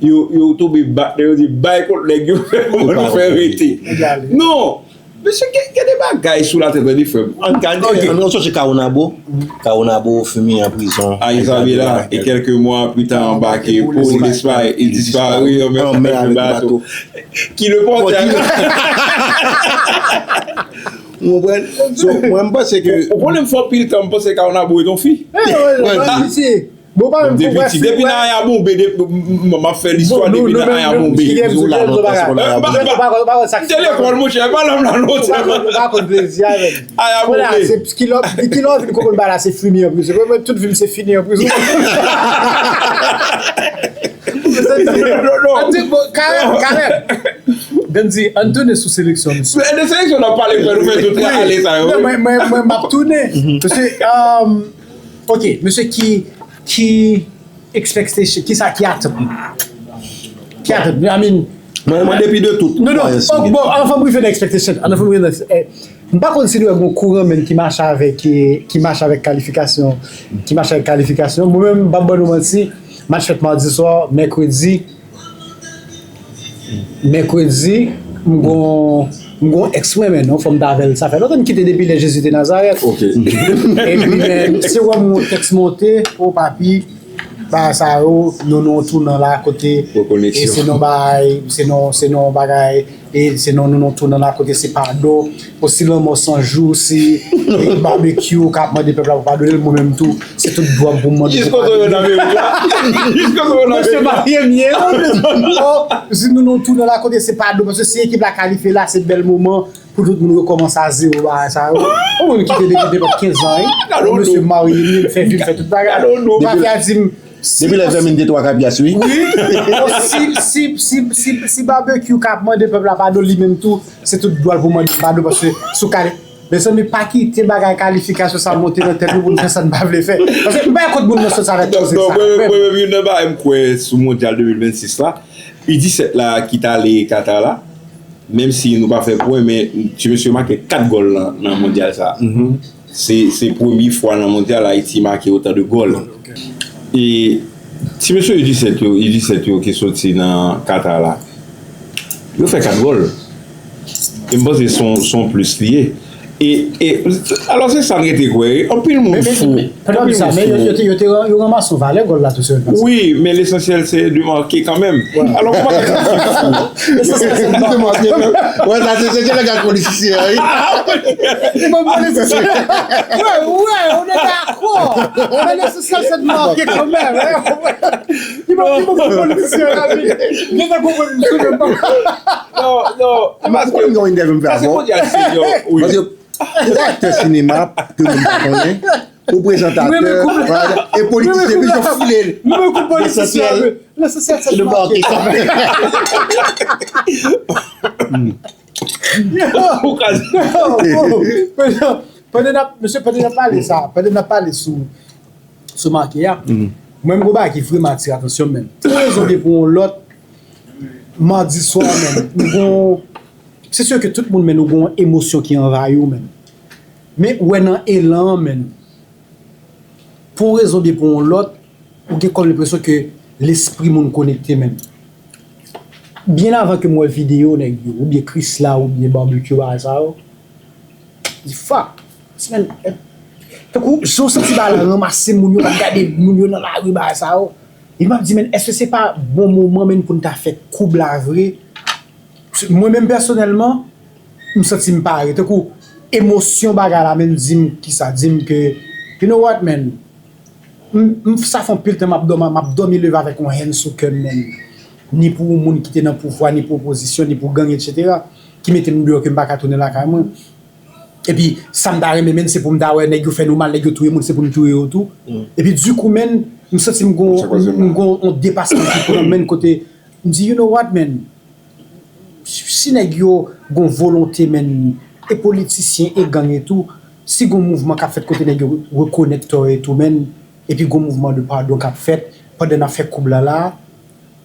yo, yo tonbe bat, yo di, bay kont nèg yo, fè nou fè rete. Nèg ale. Non! Mesye, gen, gen de bagay sou latè, tande frè m. Ann gade. Ok, nou sonje Caonabo. Caonabo, Fumi an prizon. À Isabela, et quelques mois plus tard embarqué pour l'Espagne, il disparaît en mer avec le bateau. Qui le porte. Ou konprann? So, mwen, m panse ke Ou konnen m fè anpil tan, m panse Caonabo e t yon fi. Bon, pa menm Depi ti, depi nan Ayabonbe, depi m ap fè listwa depi nan Ayabonbe. M te lekòl, monchè, pa lòm la lontan. Ou pa konn plezi a, men. Ayabonbe. Kilò, kilò vin konprann ba la se fini an prizon. Mwen, tout vi m se fini an prizon. Ann di, bon, Karèm, Karèm. Gandhi, ann tounen sou seleksyon, mesye. De seleksyon n ap pale, fè nou fè tout ale sa yo. Non, mwen, mwen, mwen, m ap tounen. Paske, um, ok, mesye, ki, ki expectation, ki sa ki atant nou? Ki atant nou? I mean, Mwen, mwen depi de tout. Non, non, ok, bon, anvan m rive nan expectation, anvan m rive nan, eh, m pa konn si nou wè gon kouran menm ki mache avèk, eh, ki mache avèk kalifikasyon, ki mache avèk kalifikasyon. Mwen menm, m p ap ban nou manti, match fèt madi swa, mèkredi, mèkredi, m gon, m gon ex mwen, men non, fò m ta avè l, sa fè lontan m kite depi lè Jezi te Nazarèt. Ok. Epi, men, se wè m yon tèks monte, o papi, Bagay sa yo, nou nan yon tounan la kote e se nan bagay, se nan, se nan bagay, e se nan, nou nan yon tounan la kote se padon, pou si lanmò san jou, si e Barbecue k ap mande pèp la pou padone l, mwen menm tou, se tout dwa m pou m mande pou padone l. Jiskote yo nan meri la. Jiskote yo nan meri la. Mesye marye m ye. Oh, si nou nan yon tounan la kote se padon, paske si ekip la kalifye la, se bèl moman pou tout moun rekòmanse a zewo bagay sa yo. Ou menm ki te depi nenpòt kenz an, wi. Yon mesye marye li, l fè vi, l fè tout bagay. Mafya di m, si, depi lè Fèmin te twa kapyas, wi. Wi. Si, si, si, si, si Barbecue ka ap mande pèp la padon, li menm tou, se tout dwa l pou mande padon, paske sou kale. Mezanmi, pa kite bagay kalifikasyon sa monte nan tèt nou pou n fè sa n pa vle fè. Paske m pa kont moun nan sot sa avèk koze sa. Premye, premye youn nan bagay m kwè sou Mondyal de mil vennsis la, U disèt la ki t ale Qatar la, menm si nou pa fè pwen, men ti mesye make kat gòl nan, nan mondyal sa. Se, se premye fwa nan mondyal Ayiti make otan de gòl. E ti mesye U disèt yo, U disèt yo ki soti nan Qatar la, yo fè kat gòl. E m panse se yon, se yon plis li ye. E, e, alò se sa m rete kwè, wi. Anpil moun fou. Pandan w ap di sa, men yo, yo te, yo te, yo ranmase yon valè gòl la tou sèlman. Wi, men lesansyèl se de make kanmenm. Alò kòman kèk moun fou? Lesansyèl se de make. Wè, sa se, se langaj politisyen an, wi. Li bon politisyen. Wè, wè, on est d'accord. Men lesansyèl se de make kanmenm. Li bon, li bon politisyen la, wi. Li te konprann m sou menm. Non, non, paske, paske mondyal senyo, wi. Paske ou pa aktè sinema, ke moun pa konnen, ou prezantatè, e politisyen, pi yo foule l. Lesansyèl, lesansyèl se de make. Ou ka pandan n ap, mesye, pandan n ap pale sa, pandan n ap pale sou sou make a. Mwen, m gon bagay ki vrèman atire atansyon m, menn. Pou yon rezon oubyen pou yon lòt, madi swa, menn, m gon, se si ke tout moun, menn, ou gon emosyon ki anvayi w, menn. Men ou wè nan elan an, menn, pou yon rezon oubyen pou yon lòt, ou gen kòm lenpresyon ke lespri moun konekte, menn. Byen avan ke m wè videyo nèg yo, oubyen Krisla, oubyen Barbecue, bagay sa yo, di, fuck. Ti menn, eh, tankou, jan w santi bagay la ranmase moun yo, w ap gade moun yo nan lari, bagay sa yo. Epi m ap di, menn, èske se pa bon moman, menn, pou n ta fè koub la vre? Mwen menm pèsonèlman, m santi m pare. Tankou, emosyon bagay la, menn, di m kisa? Di m ke, you know what, menn? M, m, sa fè anpil tan m ap dòmi, m ap dòmi leve avèk yon hèn sou kè m, menn. Ni pou moun ki te nan pouvwa, ni pou opozisyon, ni pou gang, etsetera, ki mete m deyò ke m pa ka tounen lakay mwen. Epi, sa m ta renmen, menn, se pou m ta wè nèg yo fè nou mal, nèg yo touye moun, se pou m touye yo tou. Epi, dikou, menn, m santi m gon, m gon yon depasman ki pran m, menn, kote m di, you know what, menn? Si nèg yo gon volonte, menn, e politisyen, e gang e tou, si gon mouvman k ap fèt kote nèg yo rekonèt tò yo e tou, menn, epi gon mouvman de padon k ap fèt pandan n ap fè koub la la,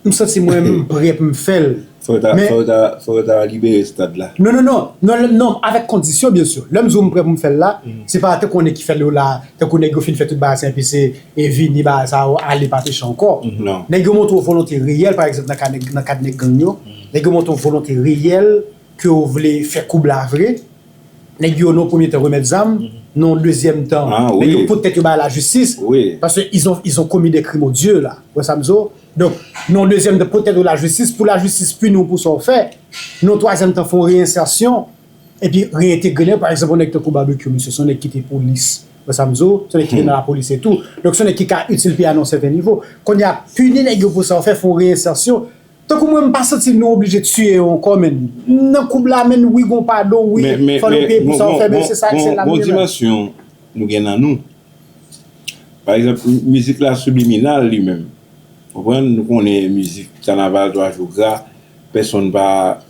m santi mwen m prè pou m fè l. Fò yo ta, men fò yo ta, fò yo ta libere stad la. Non, non, non, non, non, avèk kondisyon, byen si. Lè m di w m prè pou m fè l la, se pa tankou nèg ki fè l yo la, tankou nèg yo fin fè tout bagay sa, epi se, e vini bagay sa yo, ale pa peche ankò. Non. Nèg yo montre w volonte reyèl, pa egzanp, nan ka nèg, nan kad nèg gang yo, nèg yo montre w volonte reyèl ke yo vle fè koub la vre. Nèg yo, nan premye tan, remèt zam, nan dezyèm tan, nèg yo pot tèt yo bay lajistis, paske ils ont, ils ont commis des crimes odieux la. Ou wè sa m di w? Donk, nan dezyèm tan, pot tèt yo lajistis, pou lajistis pini w pou sa w fè. Nan twazyèm tan, fè yon reyensèsyon, epi reyentegre nèg, pa egzanp, yon nèg tankou Barbecue, misye se yon nèg ki te polis. Ou wè sa m di w? Se yon nèg ki te nan lapolis e tou. Donk, se yon nèg ki ka itil peyi a nan yon sèten nivo. Kounye a, pini nèg yo pou sa yo fè, fè yon reyensèsyon. Tankou mwen, m pa santi nou oblije tiye yo ankò, menn. Nan koub la, menn, wi, gon padon, wi, fò nou peye pou sa yo fè, men se sa, se la m gen la. Gon dimansyon nou gen nan nou. Pa egzanp, mizik la sibliminal li menm. Konprann? Nou konnen mizik kanaval, twa jou gra, pèsonn pa,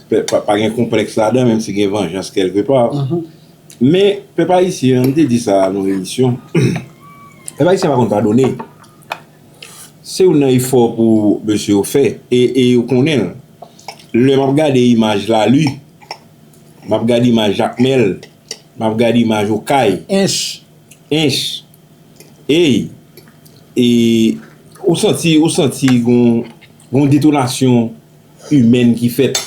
pa, pa gen konplèks ladan, menm si gen vanjans kèlkepa. Men, pèp ayisyen, an, m te di sa nan yon emisyon, pèp ayisyen pa konn padone. Se youn nan efò pou mesye yo fè, e, e yo konnen l. Lè m ap gade imaj Lali, m ap gade imaj Jakmèl, m ap gade imaj Okay, Ench, Ench, ey, e ou santi, ou santi gon, gon detonasyon imèn ki fèt.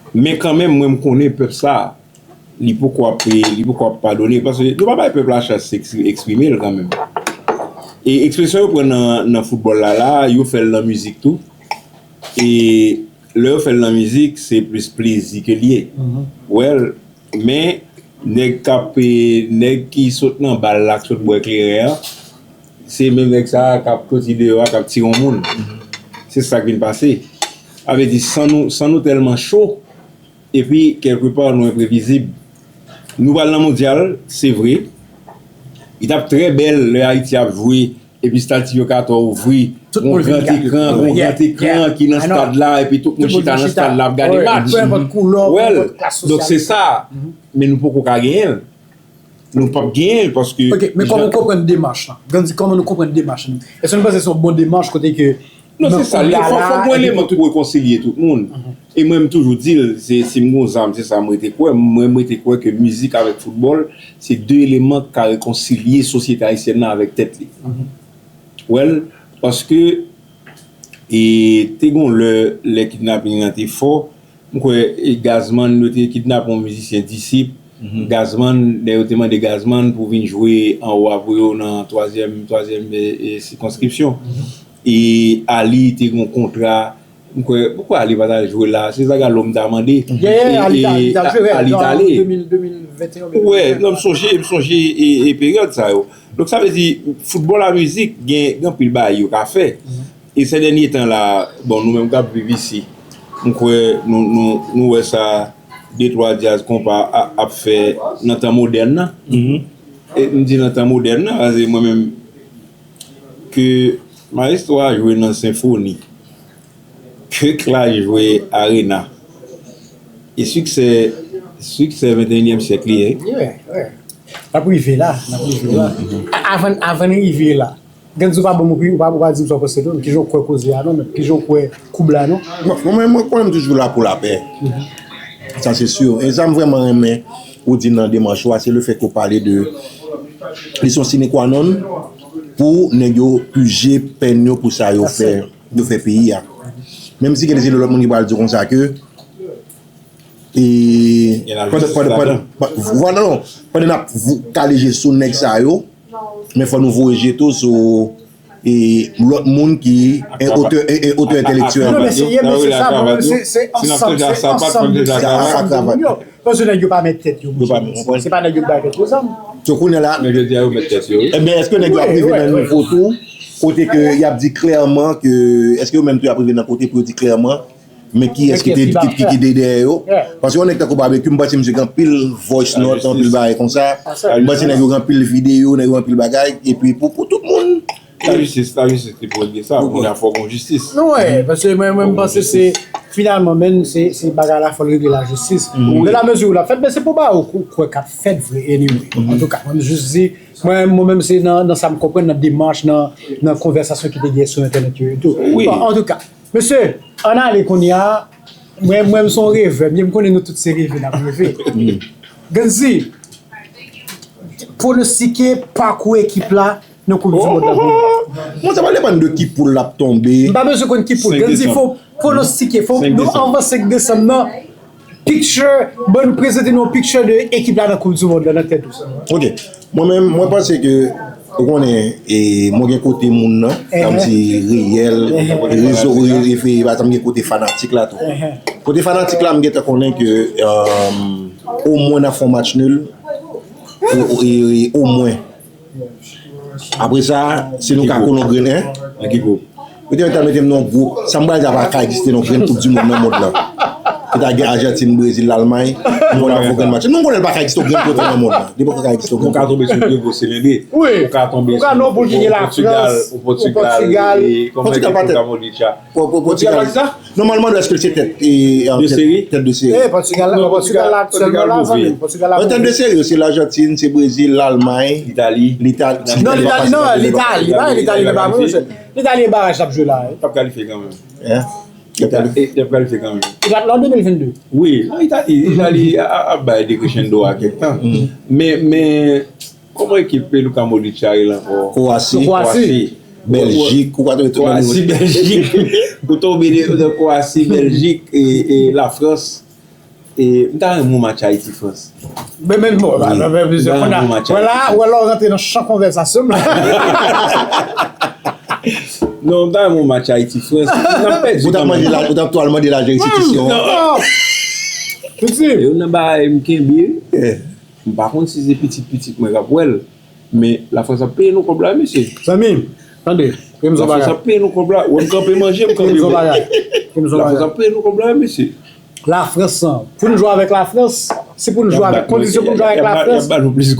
Men kanmenm, mwen, m konnen pèp sa, li poko ap, li poko ap padone, paske nou pa bay pèp la chans eksprime l kanmenm. E ekspresyon yo pran nan, nan foutbòl la, la, yo fè l nan mizik tou. E lè yo fè l nan mizik, se plis plezi ke l ye. Well, men nèg k ap, e, nèg ki sot nan bal la, k sot bwè kleren an, se menm nèg sa a k ap soti deyò a, k ap tire yon moun. Se sa k vin pase. Sa vle di, san nou, san nou tèlman cho, epi, kèlkepa, nou enprevizib. Nou pral nan mondyal, se vre. Li t ap trè bèl lè Ayiti ap jwe, epi stad T V K twa ouvri, gon gran ekran, gon gran ekran ki nan stad la, epi tout moun chita nan stad la ap gade match. Well, donk se sa. Men nou poko ka genyen l. Nou p ap genyen l paske... Ok, men kòman w konprann demach lan? Grann di, kòman nou konprann demach lan? Èske nou panse se yon bon demach kote ke... Non, se sa, fòk, fòk gen eleman pou rekonsilye tout moun. E mwen, m toujou di l, se, si m gon zam, se sa m rete kwè. Mwen, m rete kwè ke mizik avèk foutbòl, se de eleman ki ka rekonsilye sosyete ayisyèn nan avèk tèt li. Well, paske, e, te gon lè, lè kidnaping nan te fò, m kwè, e, Gazman, yo te kidnape yon mizisyen Disip. Gazman, lè yo te mande Gazman pou vin jwe anwo a pou yo nan twazyèm, twazyèm, e, e, sikonskripsyon. E Ali te gen yon kontra, m kwè, poukwa Ali pa t al jwe la? Se Zagalo m ta mande. Yeah, Ali t al jwe, Ali t ale. Wè, non, m sonje, m sonje, e, e, peryòd sa yo. Donk, sa vle di, foutbòl a mizik, gen, gen anpil bagay yo ka fè. E sè dènye tan la, bon, nou menm k ap viv isi, m kwè nou, nou, nou wè sa de twa djaz konpa a, ap fè nan tan modèn nan. E m di nan tan modèn nan, paske mwen menm, ke mayestwo a jwe nan senfoni, ke Clash jwe arena, e siksè, siksè venteyinyèm syèk li ye. N ap rive la, n ap rive la. Avan, avan n rive la, Grann di w pa ban m opinyon, ou pa, ou pa di m sa w panse non, men kijan w kwè koze a non, men kijan w kwè koub la non? Bon, mwen, mwen, mwen konnen m toujou la pou lapè. Sa se si. E sa m vrèman renmen ou di nan demach ou a, se lefèt ke w pale de, li se yon sine qua non pou nèg yo pije pèn yo pou sa yo fè, yo fè peyi a. Menm si gen de lòt moun ki pral di w konsa ke, e, pandan, pandan, pandan, vwala non, pandan n ap kale je sou nèg sa yo, men fò nou voye je tou sou, e, lòt moun ki en otè, en, en otè entèlektyèl. Non, men se, men se sa, se, se ansanm, se ansanm de sa. Paske nèg yo pa met tèt yo, monchè. Se pa nèg yo ki bay tèt yo zam. So, kounye a la, men jodi a yo met tèt yo, wi. Ebyen, èske nèg yo ap rive nan nivo tou, kote ke y ap di klèman ke, èske yo menm tou y ap rive nan kote pou yo di klèman, men kiyès ki te, ki, ki, ki te dèyè yo? Paske yon nèg tankou Babekyou, m panse misye gen anpil voice note, anpil bagay konsa. M panse nèg yo gen anpil videyo, nèg yo gen anpil bagay. Epi pou, pou tout moun. Lajistis, lajistis ki pou regle sa. Kounye a fò gon jistis. Non, wè, paske mwen, mwen, m panse se, finalman, men se, se bagay la, fò l regle lajistis. Nan lamezi ou l ap fèt, men se pou bagay ou kwè, kwè k ap fèt vre, anyway. Antouka, mwen, m jis di, mwen, mwen menm, se nan, nan sa m konprann, nan demach, nan, nan konvèsasyon ki te gen sou entènèt yo e tou. Bon, antouka, Mesye, ann ale kounye a. Mwen, mwen, m se yon revè. Byen, m konnen nou tout se reve n ap reve. Grann di, pwonostike pakou ekip la nan Koup di Mond la pou nou. Mwen, sa pa depann de ki poul l ap tonbe. M pa bezwen konn ki poul. Grann di, fò pwonostike, fò nou anvan senk desanm nan. Picture, ban nou prezante nou yon picture de ekip la nan Koup di Mond la nan tèt ou. Ok. Mwen menm, mwen panse ke, ou konnen, e, mwen gen kote moun nan, sa vle di reyèl, rezo, re-, re-, pa egzanp, gen kote fanatik la tou. Kote fanatik la, m gentan konnen ke, um, omwen n ap fè yon match nul, o-, o-, e, e, omwen. Apre sa, si nou ka kole yon grenn, en? Nan ki gwoup? Yo te mete, mete m nan yon gwoup. Sa m pral di a pa ka egziste nan yon grenn Koup di Mond nan mond lan. Yo ta gen Ajantin, Brezil, Lalmay. Nou konn ap fè yon grenn match. Nou konnen l pa ka egziste yon grenn kote nan mond lan. Li poko ka egziste yon grenn kote. Ou ka tonbe sou de gwo silendri. Ou ka tonbe sou Pòtigal, ou Pòtigal, e kòman ekip Luka Modric a? Pòtigal pa tèt. Pòtigal pa di sa? Non, mwen mande èske l se tèt, e, an tèt, tèt de seri? Eh, Pòtigal la, Pòtigal la aktyèlman la, zanmi m. Pòtigal la move. An tèt de seri, se Lajantin, se Brezil, Lalmay, Litali. Litali. Non, Litali, non, Litali, pa Litali, men pa mwen, se Litali e baraj l ap jwe la, wi. L ap kalifye kanmenm. Hein? Litali. E, l ap kalifye kanmenm. Li pa t la an de mil vennde. Wi, non, Itali, Itali a, a, ap bay decrescendo a kèk tan. Men, men, kòman ekip Luka Modric a rele ankò? Kwowasi. Kwowasi. Bèljik, ou ka tonbe tou nan nivo. Kwowasi, Bèljik. Ou tonbe de, de Kwowasi, Bèljik, e, e Lafrans. E, m ta renmen yon match Ayiti-Frans. Men, men, bon, la, la, la, Wi. la, Yon match wè la, Ayiti. Wè la, w rantre nan chan konvèsasyon m la. Non, m ta renmen yon match Ayiti-Frans. N ap pèdi Ou t ap kanmenm. mande la, ou t ap twal mande la restitisyon. Non. Piti. Yo nan bagay m kenbe. M pa konn si se pitit pitit mwen k ap wè l. Men Lafrans ap peye nou kòb la, mesye. Zanmi, tande, krim zon Lafrans bagay. Ap peye nou kòb la. Wè m kanpe manje, m kanpe Krim zon bwè. Bagay. Krim zon Lafrans bagay. Ap peye nou kòb la, mesye. Lafrans lan. Pou n jwe avèk Lafrans, se pou n jwe avèk kondisyon pou n jwe avèk Lafrans.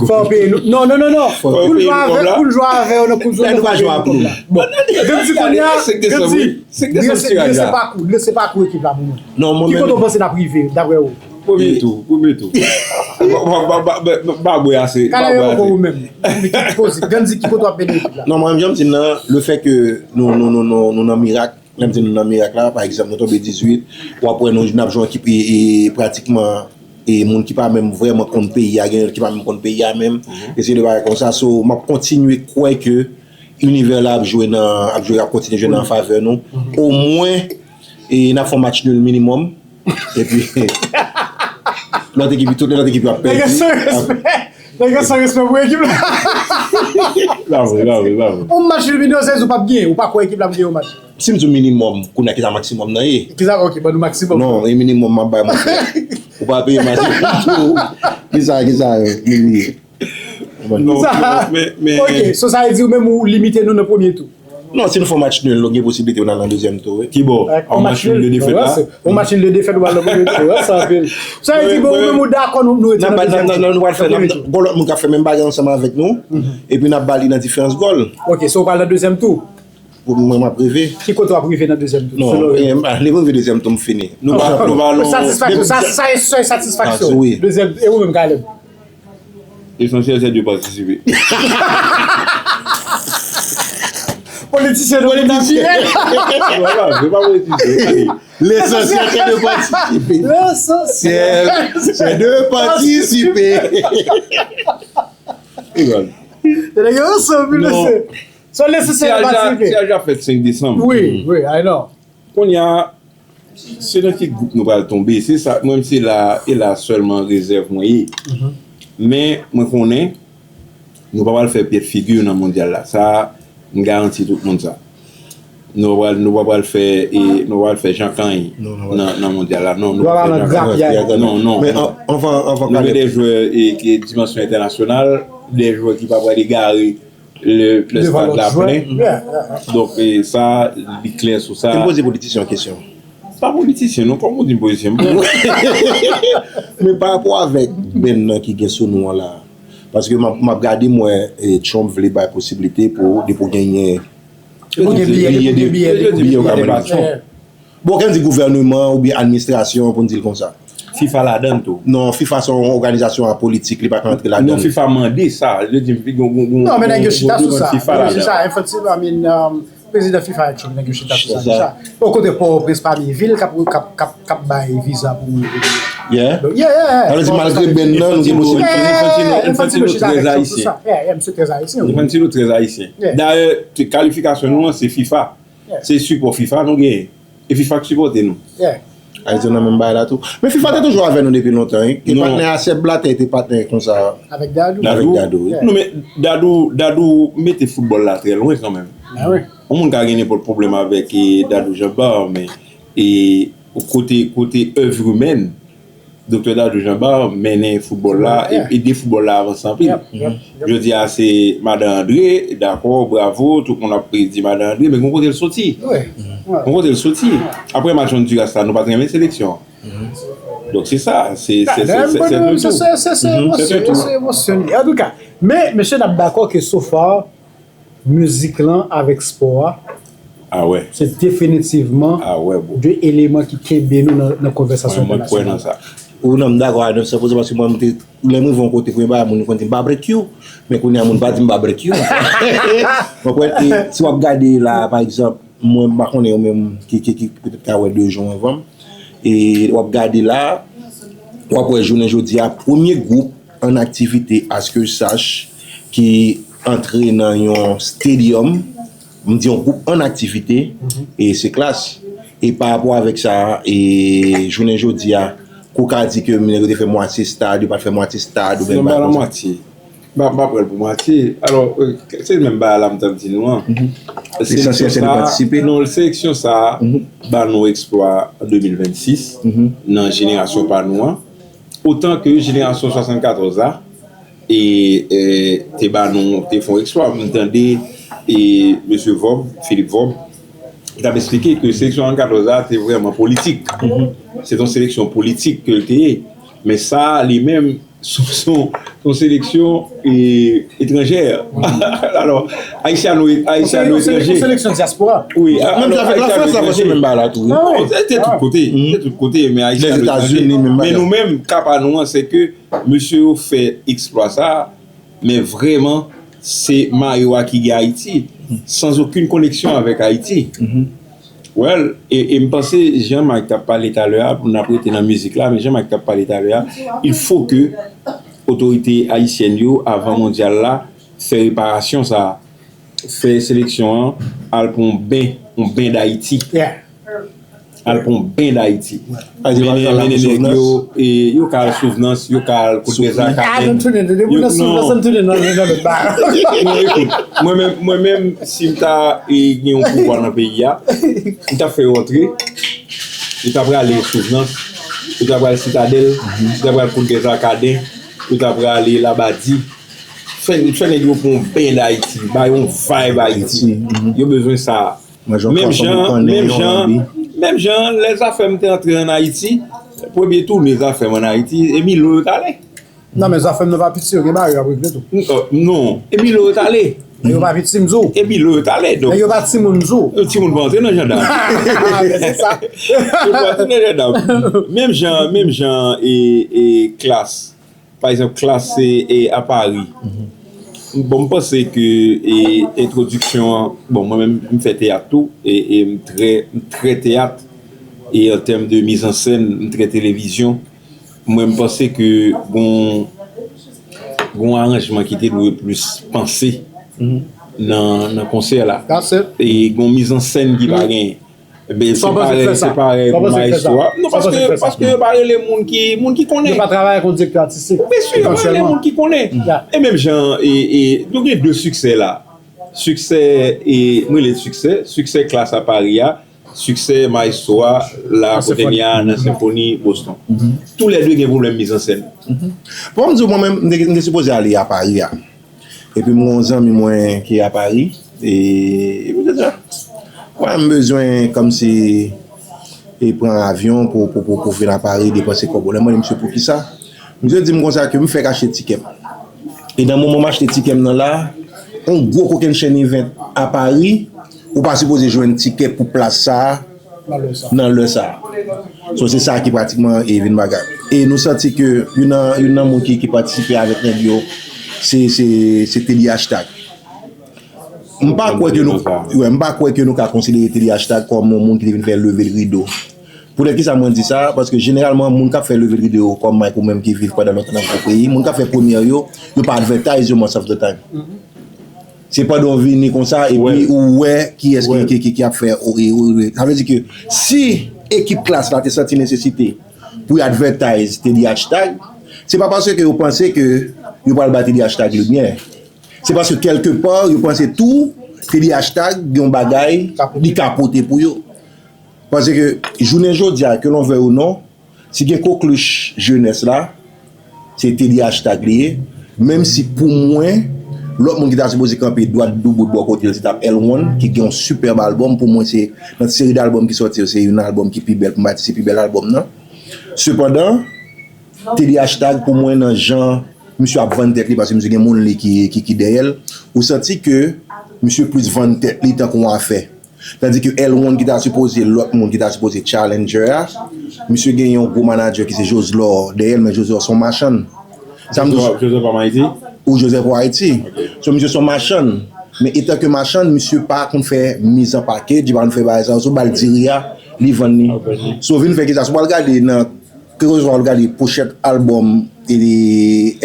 Fò w peye nou. Non, non, non, non. Pou n jwe avèk, pou n jwe avèk yo nan koup zon. Lè nou pa jwe a pou nou. Bon, Gandhi kounye a, Gandhi, drese pakou, drese pakou ekip la pou mwen. Non, mwen Ki kote menm. W panse n ap rive, daprè ou? Premye tou, premye tou. Ba bwè ase, ba bwè ase. Ou menm. Gandhi, ki kote w ap mennen ekip la? Non, mwen menm, jan m di nan, le fè ke nou, nou, nou, nou, nou nan mirak, lè m di nou nan mirak la, pa egzanp, nou tonbe dizuit, w ap wè nou, n ap jwe yon ekip e, e, pratikman, e moun ki pa menm vrèman konn peyi a, gen ki pa menm konn peyi a menm, e se de bagay konsa. So, m ap kontinye kwè ke inivè la ap jwe nan, ap jwe, ap kontinye jwe nan favè nou. Omwen, e n ap fè yon match nul minimòm. Epi, lòt ekip, tout lòt ekip yo ap Nèg yo pèdi. San respè. Nèg yo san respè pou ekip la. Bravo, bravo, bravo. Yon match nul minimòm, se ou p ap genyen. Ou pa kwè ekip la ap genyen yon match. Si m di w minimòm, kounye a ki sa maksimòm nan ye? Ki sa, ok, ban nou maksimòm. Non, e minimòm m ap bay, mon frè. Ou pa peye match nul tou. Ki sa, ki sa, yo, li ye? Non, Sa, non, men, men, ok, so sa vle di ou menm ou limite nou nan premye tou. Non, si nou fè yon match nul, nou gen posiblite pou n al nan dezyèm tou, wi. Ki bò? An match nul de defèt la? Yon match nul de defèt ou al nan premye tou. Sa vle di, bon, ou menm ou dakò nou, nou rete N ap nan bay, dezyèm nan, nan, tou. nou pral fè, Nan premye nan, tou. gon lòt moun k ap fè menm bagay ansanm avèk nou, epi n ap ba li nan diferans gòl. Ok, so ou pral nan dezyèm tou? Pou mwen, m ap rive. Ki kote w ap rive nan dezyèm tou? Non, Selon ou? eh, ah, li rive dezyèm tou, m fini. Nou pa, nou pa, nou, Satisfaksyon, sa, sa, sa, sa, satisfaksyon. Ah, wi. Dezyèm, e ou menm, Caleb? Lesansyèl se de patisipe. Politisyen nou, politisyen. Non, pa, se pa politisyen. Lesansyèl se de patisipe. Lesansyèl. Se de patisipe. Egal. Nèg yo ansanm, wi, Non. mesye. So, lesansyèl Tiraj la, patisipe. Tiraj la fèt senk desanm. Wi, wi, I know. Kounye a, se nan ki gwoup nou pral tonbe. Se sa, mwen, se la, e la sèlman rezèv mwen ye. Men, mwen konnen, nou pa pral fè pyèt figi nan mondyal la. Sa, m garanti tout moun sa. Nou pa pral, nou pa pral fè, e, nou pa pral fè jan kany nan, nan mondyal la. Non, nou pa pral fè jan kany. Non, non. Men an- anvan, anvan Nou gen de jwè e, ki dimansyon entènasyonal, de jwè ki pa pral egare le, le stad la plen. Donk, e, sa, li klè sou sa. M poze politisyen yon kesyon. Pa politisyen, non, kòman ou di m politisyen? M Men pa rapò avèk band nan ki gen sou nou an la. Paske m ap, m ap gade, m wè, e, Trump vle bay posiblite pou, depi w genyen Pou gen biyè, pou gen biyè, biyè, pou biyè. gen biyè. Bon, kan n di gouvènman oubyen administrasyon pou n di l konsa. FIFA ladan l tou. Non, FIFA se yon òganizasyon apolitik, li pa ka antre ladan. Non, FIFA mande sa. Yo di, gon, gon, gon, Non, men nèg yo gon, chita gon sou sa. FIFA Nèg yo ladan. chita, Infantino, I mean, um, prezidan FIFA actually, nèg yo chita sou sa deja. Bon, kote Pòtoprens pami vil k ap, k ap, k ap, k ap bay viza pou moun. Yeah. Yeah, yeah, yeah. Sa vle di malgre band nan, nou gen posiblite. Yeah, Infantino, Infantino Infantino chita trè avèk Trump sou ayisyen. Sa. Yeah, yeah, misye trè ayisyen. Infantino trè ayisyen. Yeah. Dayè, te- kalifikasyon nou an, se FIFA. Yeah. Se sipò FIFA nou genyen. E FIFA k sipòte nou. Yeah. Ayiti nan menm bagay la tou. Men FIFA te toujou avè nou depi lontan, wi. E Non. Patnè a Sèb Latè te patnè konsa. Avèk Dadou. Avèk Dadou? Dadou, wi. Yeah. Non, men Dadou, Dadou mete foutbòl la trè lwen kanmenm. Ben wi. Yon moun ka gen nenpòt pwoblèm avèk e, Dadou Jean Bart, men e, kote, kote èv imèn, Doktè Dadou Jean Bart mennen foutbòl la, Yeah. e ede foutbòl la avanse anpil. Yep, yep, yep. Jodi a se Madan Andre, dakò, bravo, tout moun ap di Madan Andre, men gon kote l soti. Wi. Gon kote l soti. Apre match Honduras la, nou pa t renmen seleksyon. Donk se sa, se se se se se de tou. Se se emosyon, se emosyon. Antouka, men mesye, n ap dakò ke so far, mizik lan avèk spò a, Ah wè. Se definitivman Ah wè, bro. De eleman ki kenbe nou nan, nan konvèsasyon Mwen, mwen kwè nan entènasyonal. Sa. Ou nan m dakò a nèf san pou san paske mwen m te lè m rive yon kote premye bagay moun konn di m barbecue, men kounye a moun pa di m barbecue. Mwen kwè e si w ap gade la pa egzanp mwen m pa konnen yo menm ki ki ki petèt ka wè de jou anvan m e w ap gade la w ap wè jounen jodi a premye gwoup an aktivite aske sach ki antre nan yon stadium m di yon gwoup an aktivite e se Klass e pa rapò avèk sa e jounen jodi a ke w ka di ke nèg yo te fè mwatye stad, yo pa t fè mwatye stad, oubyen bagay konsa. Non, m pa nan mwatye. M pa, m pa pran l pou mwatye. Alò, se menm bagay la m t ap di nou an. Lesansyèl se de patisipe. Non, seleksyon sa a ba nou eksplwa an de mil vennsis nan jenerasyon pa nou an. Otan ke jenerasyon swasannkatòz la, e, e, te ba nou, te fè yon eksplwa. M tande, e, mesye Vòb, Philippe Vòb, ki t ap eksplike ke seleksyon swasannkatòz la te vrèman politik. Se t yon seleksyon politik ke l te ye. Men sa a, li menm, se yon, se yon, se yon seleksyon, e, etranjè. Alò, ayisyano, ayisyano etranje. Yon seleksyon dyaspora. Wi, menm jan avèk Lafrans, Lafrans se menm bagay la tou, wi. Non, se te tout kote, se tout kote, men ayisyano etranje. Lèzetazini, menm bagay. Men nou menm, ka pa nou an, se ke mesye yo fè eksplwa sa a, men vrèman, se mayo a ki gen Ayiti, sans aucune connexion avec Haïti. Well, e, e m panse Jean Mike t ap pale talè a, pou n ap rete nan mizik la, men Jean Mike t ap pale talè a, il faut que otorite ayisyèn yo, avan mondyal la, fè reparasyon sa a, fè seleksyon an al pran yon ben, yon ben Dayiti. Al pran yon ben Dayiti. Mennen, mennen nèg yo, e, yo ka al Souvnans, yo ka al Kout Dèzakadè. Yo, non. Non, ekout, mwen menm, mwen menm, si m ta, e, gen yon pouvwa nan peyi a, m ta fè yo antre, yo ta prale Souvnans, yo ta prale Sitadèl, yo ta prale Kout Dèzakadè, yo ta prale Labadi. Fè, fè nèg yo pran yon ben Dayiti, ba yo yon vibe Ayiti. Yo bezwen sa. Menm jan, menm jan, menm jan lè Zafèm te antre ann Ayiti, premye toune Zafèm ann Ayiti, e Milo yo t ale. Non, men Zafèm nan pa piti, yo gen bagay yo ap regle tou. Non, e Milo yo t ale. Men yo pa piti, m di w. E Milo yo t ale, donk. Men yo pa timoun, m di w. Timoun pa antre nan jandam. Yo pa antre nan jandam. Menm jan, menm jan e, e Klass. Pa egzanp, Klass e, e a Pari. Bon, m panse ke, e, entwodiksyon an, bon, mwen menm, m fè teyat tou, e, e m trè, m trè teyat, e an tèm de mizansèn, m trè televizyon. Mwen, m panse ke gon, gon aranjman ki te dwe plis panse nan, nan konsè la. E gon mizansèn ki pa genyen. Ebyen, se parèy, se parèy pou maestro a. Non, paske, paske yo pa rele moun ki, moun ki konnen. Yo pa travay ak yon direktè atistik. Byen si, yo pa rele moun ki konnen. E menm jan, e, e, nou gen de siksè la. Siksè, e, m rele l siksè, siksè Klass a Pari a, siksè maestro a, la kote n ye a nan Senfoni Boston. Toulède gen pwoblèm mizansèn. Bon, m di w, mwen menm, m te, m te sipoze ale a Pari a. Epi m gen yon zanmi mwen ki a Pari, e, e m te di, a, wè, m bezwen kòmsi, e pran avyon pou, pou, pou, pou vin a Pari, depanse kòb ou. Lè m mande misye poukisa, misye di m konsa ke m fèk achte tikè m. E nan moman m achte tikè m nan la, yon gwo kokennchenn event a Pari, ou pa sipoze jwenn tikè pou plas sa a, nan lè sa a. So, se sa ki pratikman, e, vin bagay. E nou santi ke youn nan, youn nan moun ki, ki patisipe avèk nèg yo, se, se, se Teddy Hashtag. M pa kwè ke nou, wè, m pa kwè ke nou ka konsidere Teddy Hashtag kòm yon moun ki te vin fè leve rido. Poutèt kisa mwen di sa? Paske jeneralman, moun k ap fè leve rido yo, kòm Mike ou menm ki viv pandan lontan nan gwo peyi, moun k ap fè premyè yo, yo pa advertise yo most of the time. Se pandan w vini konsa, epi ou wè kiyès ki, ki, ki, ki ap fè, o, e, o, e. Sa vle di ke si ekip Klass la te santi nesesite pou y advertise Teddy Hashtag, se pa paske yo panse ke yo pral ba Teddy Hashtag limyè. Se paske kèlke pa, yo panse tou Teddy Hashtag gen yon bagay li ka pote pou yo. Paske jounen jodi a, ke l'on veuille ou non, si gen koklich jenès la, se Teddy Hashtag li ye. Menm si pou mwen, lòt moun ki ta sipoze kanpe dwat doubout bò kote l, se t ap L one, ki gen yon sipèb albòm. Pou mwen, se nan seri d albòm ki sòti yo, se youn nan albòm ki pi bèl, pou m pa di se pi bèl albòm nan. Sepandan, Teddy Hashtag, pou mwen, nan jan misye ap vann tèt li, paske misye gen moun li ki, ki, ki dèyè l, ou santi ke misye plis vann tèt li tankou yon afè. Tandi ke L one ki ta sipoze, lòt moun ki ta sipoze challenger a, misye gen yon gwo manager ki se Joslor dèyè l, men Joslor se yon machann. Sa m di w, Joseph pa Ayiti? Ou Joseph pa Ayiti. Ok. So, misye se yon machann. Men etanke machann, misye pa konn fè miz an package, li pa konn fè bagay sa yo. So, ba l diri a, li vann li. Ok. So, vin fè ki sa? Si w pral gade nan, kèlkeswa w al gade pochèt albòm e,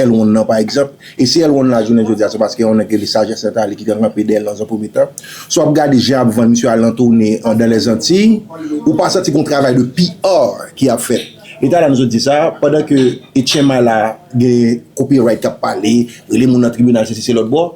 L one nan, pa egzanp, e si L one la, jounen jodi a, se paske yon nèg ki rele Sajès Nathalie ki te kanpe dèyè l nan yon premye tan. Si w ap gade jan y ap vann misye al nan toune an, dans les Antilles, ou pa santi gon travay de P R ki ap fèt. E talè a nou sot di sa, pandan ke Etchen Mala gen copyright k ap pale, rele moun nan tribinal, sesi se lòt bò,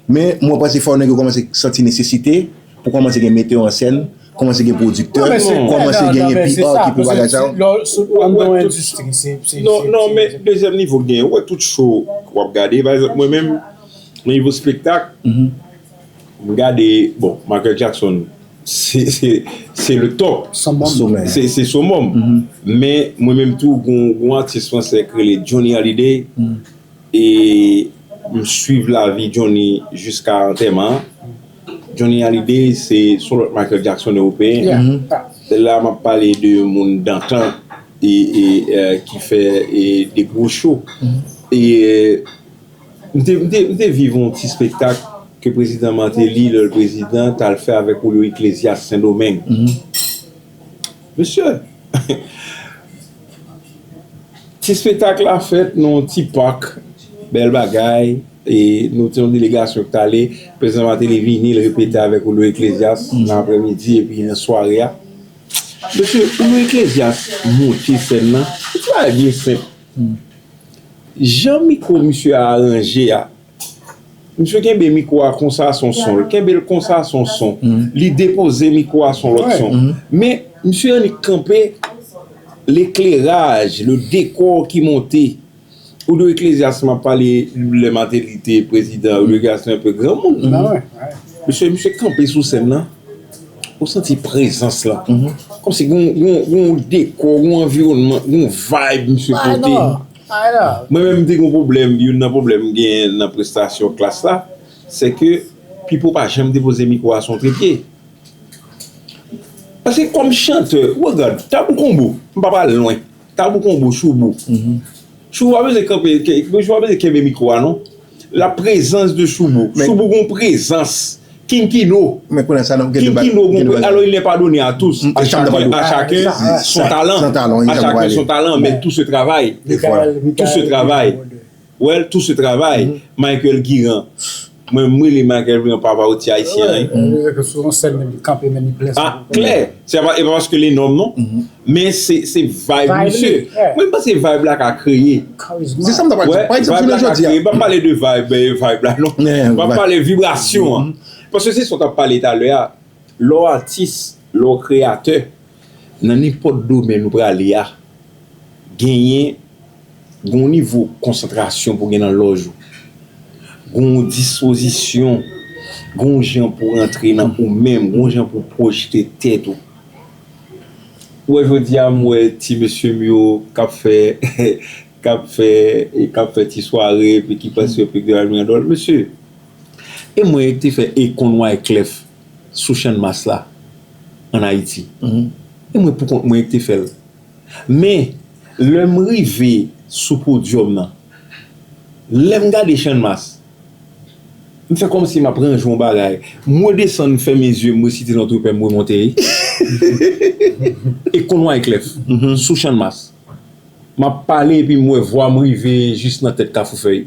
men mwen panse fò nèg yo kòmanse santi nesesite pou kòmanse gen metè an sèn, kòmanse gen pwodiktè, kòmanse genyen P R ki pou bagay sa yo. Lè w sot anndan yon endistri, se. Non, non, men dezyèm nivo k genyen, ou wè tout show w ap gade, pa egzanp, mwen menm, nan nivo spektak, m gade, bon, Michael Jackson, se, se, se le top. Se, se summum. Men, mwen menm tou, gon, gon atis fransè k rele Johnny Hallyday. E m swiv lavi Johnny jiska antèman an. Johnny Hallyday, se, se yon lòt Michael Jackson ewopeyen. La, m ap pale de moun dantan e, e, e, ki fè e, de gwo show. E, M te, m te, m te viv yon ti spektak ke prezidan Martelly, lè l prezidan, t al fè avèk Julio Iglesias Sendomeng. Mesye, ti spektak la fèt nan yon ti pak, bèl bagay, e nou te yon delegasyon ki t ale, prezidan Martelly vini, l repete avèk Julio Iglesias nan aprèmidi epi nan sware a. Mesye, Julio Iglesias monte sèn nan, se ti bagay byen senp. Jan mikwo misye a aranje a, misye kenbe mikwo a konsa se yon son, l kenbe l konsa se yon son, li depoze mikwo a se yon lòt son. Men misye annik kanpe, lekleraj, le dekò ki monte. Julio Iglesias, m ap pale lè Martelly te prezidan, Julio Iglesias te yon pe granmoun. Mesye, misye kanpe sou sèn nan. Ou santi prezans lan. Kòmsi gon, gon, gon dekò, gon anviwònman, gon vibe misye pote. Mwen menm m te gon pwoblèm, youn nan pwoblèm m genyen nan prestasyon Klass la, se ke Pipo pa janm depoze mikwo a sou yon trepye. Paske kòm chantè, ou gad, Tabou Combo, m pa pral lwen. Tabou Combo, Shoubou. Shoubou pa bezwen kanpe, ke- Shoubou pa bezwen kenbe mikwo a non. La présence de Shoubou. Shoubou gon prezans. King Kino. Men konnen sa nan King Kino gon prezans. Alors il n'est pas donné à tous. À chacun, à chacun son talent. À chacun son talent, mais tout se travaille. Tout se travaille. Well, tout se travaille. Michael Guiran. Mwen, m rele Michael Guiran Pavarotti ayisyen an. Li rete sou yon sèn, men li kanpe, men li blese. Ah, klè. Se pa, e pa paske li nonm non. Men se, se vibe misye. Mwen, m panse vibe la ka kreye. Se sa m ta pral di. Pa egzanp, jounen jodi a. M pa pale de vibe, eh, vibe la non. M ap pale vibrasyon an. Paske se sa w t ap pale talè a. Lè w atis, lè w kreyatè, nan nenpòt domèn ou prale a, genyen, gon nivo konsantrasyon pou gen nan lòj ou. Gon dispozisyon, gon jan pou rantre nan ou menm, gon jan pou pwojte tèt ou. Ou wè jodi a, m wè ti mesye m yo k ap fè, k ap fè, k ap fè ti sware, epi ki panse yo pi gran mirandòl. Mesye, e mwen ki te fè Akon Wyclef sou Channmas la, ann Ayiti. E mwen poukont mwen ki te fè l. Men, lè m rive sou podyòm nan, lè m gade Channmas, m fè kòmsi m ap ranje yon bagay. M redesann, m fèmen zye, m resite non trepè, m remonte. Akon Wyclef, sou Channmas. M ap pale epi m wè vwa m rive jis nan tèt Kafou Fèy.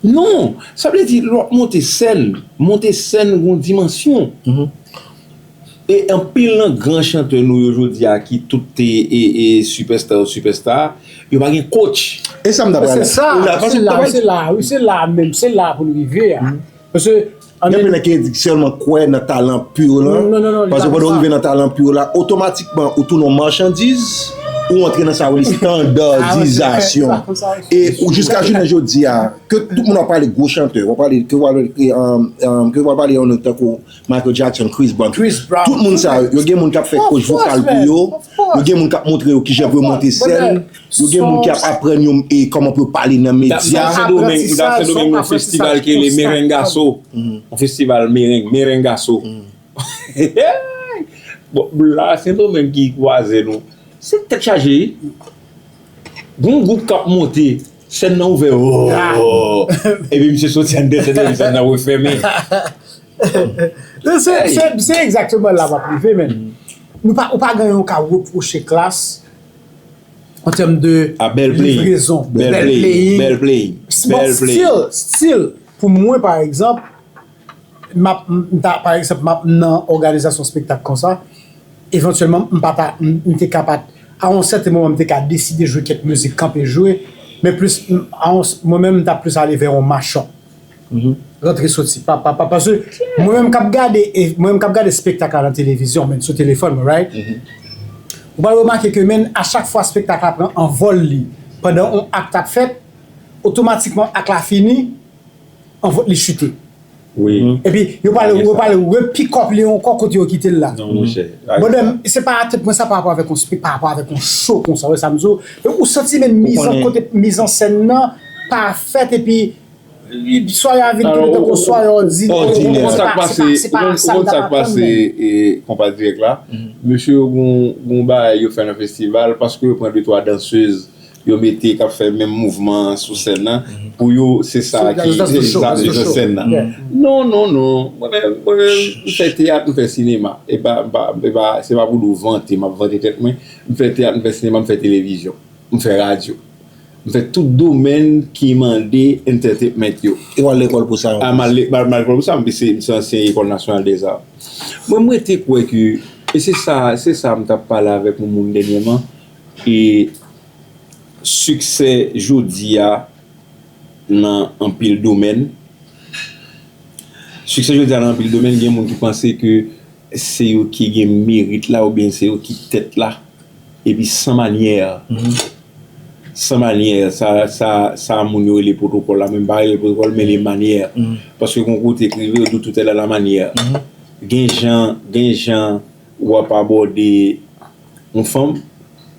Non, sa vle di lè w ap monte sèn, monte sèn gon dimansyon. E anpil nan gran chantè nou yo jodi a ki tout te e, e sipèsta yo sipèsta, yo pa gen coach. E sa m ta pral. Se sa, se la, se la, wi, se la menm, se la pou n rive a. Paske Gen anpil nèg ki sèlman kwè nan talan pi w lan. Paske pandan w rive nan talan pi w la, otomatikman ou tounen yon machandiz, ou antre nan sa yo rele estandadizasyon. E ou jiska jounen jodi a, ke tout moun ap pale gwo chantè, w ap pale, ke w ap pale, um, um, ke w ap pale yon nèg tankou Michael Jackson, Chris Brown. Tout moun sa yo, yo gen moun k ap fè coach vokal pou yo, yo gen moun k ap montre yo kijan pou yo monte sèn, yo gen moun ki ap aprann yo e kòman pou yo pale nan medya. Nan Sendomeng, nan Sendomeng, yon festival ki rele Merengaso. Yon festival mereng, Merengaso. Bon, la, Sendomeng ki kwaze nou. Se tèt chaje, wi. Gon gwoup k ap monte, sèn nan ouvè, oh! Epi misye soti anndan sèn nan, sèn nan refèmen. Se, se, se egzakteman la m ap rive, men. Nou pa, ou pa gen yon ka repwoche Klass an tèm de livrezon, bèl playing, bèl playing. But still, still, pou mwen, pa egzanp, m ap, m ta, pa egzanp, m ap nan òganizasyon spektak konsa, evantyèlman, m pa ta, m, m te ka pa t a yon sèten moman, m te ka deside jwe kèk mizik, kanpe jwe, men plis, m, a yon, mwen menm, m t ap plis ale vè yon machòp. Rantre soti. Pa, pa, pa, paske mwen menm k ap gade, e, mwen menm k ap gade spektak la nan televizyon, men sou telefòn mwen, right? Ou pral remake ke, men, a chak fwa spektak la pran anvòl li, pandan yon ak ap fèt, otomatikman ak la fini, anvòl li chite. Wi. Epi, yo pale, yo pale re-pick up li ankò kote yo kite l la. Non, monchè. Brother, se pa atèt mwen sa pa rapò avèk yon spe-, pa rapò avèk yon show konsa, wè sa m di w. Men ou santi menm mizan, kote mizansèn nan pa fèt, epi sware a vin tounen tankou sware òdinè. Òdinè. Ou konn sa k pase, ou konn sa k pase, e, konpa dirèk la. Mesye yo gon, gon bagay yo fè nan festival, paske yo pran de twa dansèz, yo mete k ap fè menm mouvman an sou sèn nan, pou yo, se sa ki, se sa, se sèn nan. Non, non, non. Mwen menm, mwen menm, m fè teyat, m fè sinema. E pa, pa, e pa, se pa pou nou vante, m ap vante tèt mwen. M fè teyat, m fè sinema, m fè televizyon, m fè radyo. M fè tout domèn ki mande entertainment yo. E w al lekòl pou sa? A, m al le-, m al, m al lekòl pou sa, m se, m se ansyen Ecole Nationale des Arts. Mwen, mwen te kwè ke, e se sa, se sa m t ap pale avèk yon moun dènyèman, e siksè jodi a nan anpil domèn. Siksè jodi a nan anpil domèn, gen moun ki panse ke se yo ki gen merit la oubyen se yo ki tèt la. Epi san manyè. San manyè, sa, sa, sa moun yo rele pwotokòl la, men m pa rele l pwotokòl, men le manyè. Paske gon kote k rive, yo di w tout est dans la manière. Gen jan, gen jan w ap abòde yon fanm,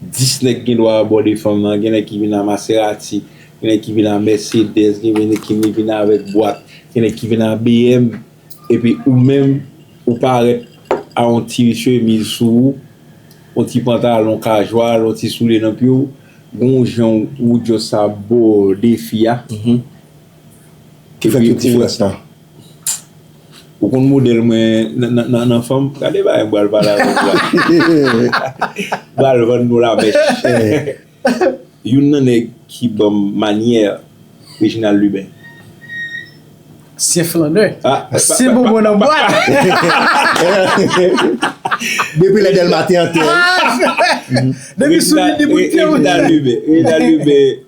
dis nèg gen dwa abòde fanm nan, gen nèg ki vin a Maserati, gen nèg ki vin a Mercedes, gen nèg ki vin avèk bwat, gen nèg ki vin a B M, epi ou menm, ou parèt a yon ti chemiz sou ou, yon ti pantalon kajwal, yon ti soulye nan pye w, gon jan ou just abòde fi a. Ki fè tout diferans lan. Ou konn modèl mwen nan, nan, nan, nan fanm? Gade bagay m pral pale avè w la. M pral vann nou lapèch. Youn nan nèg ki ban m manyè, Reginald Lubin. Syen flannè. Syen bonbon nan bwat. Depi lè Dèlma te antè. Depi sou li, depi Reginald Lubin. Reginald Lubin,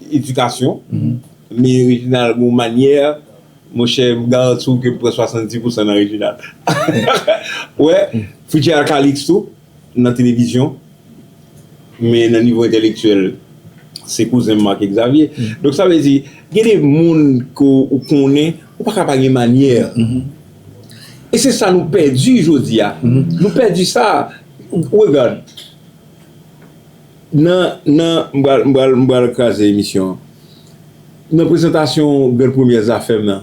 edikasyon. Men Reginald gon manyè. Monchè, m garanti w ke m pran swasanndis pousan nan Reginald. Wè, Fitzgerald Calixte tou, nan televizyon, men nan nivo entèlektyèl, se kouzen m Marc Xavier. Donk, sa vle di, gen de moun ke w konnen, ou pa ka pa gen manyè. E se sa nou pèdi jodi a. Nou pèdi sa. Ou, ou regard, Nan, nan, m pral, m pral, m pral kraze emisyon an. Nan prezantasyon Grenn Premyè Zafèm nan,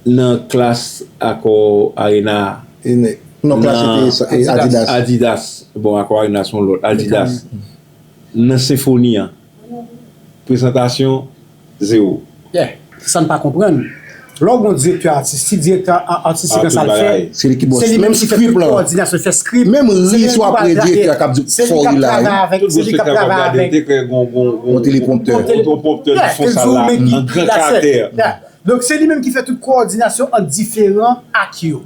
nan klas Akò Arena a, non, klas nan se te, e, Adidas. Adidas. Bon, Akò Arena se yon lòt. Adidas. Nan senfoni an. Prezantasyon, zewo. Yeah. Se sa n pa konprann. Lè w gen yon direktè atistik, direktè a-, atistik lan, sa l fè, se li ki bòs. Se li menm ki fè tout kowòdinasyon, fè script. Menm ri sou apre direktè a k ap di fò ri la, wi. Tout gwo sektè k ap gade, te kwè gon, gon, gon, yon telepromptè. Yon telepromptè ki fon sal la, an gran karatè. Donk, se li menm ki fè tout kowòdinasyon ant diferan ak yo.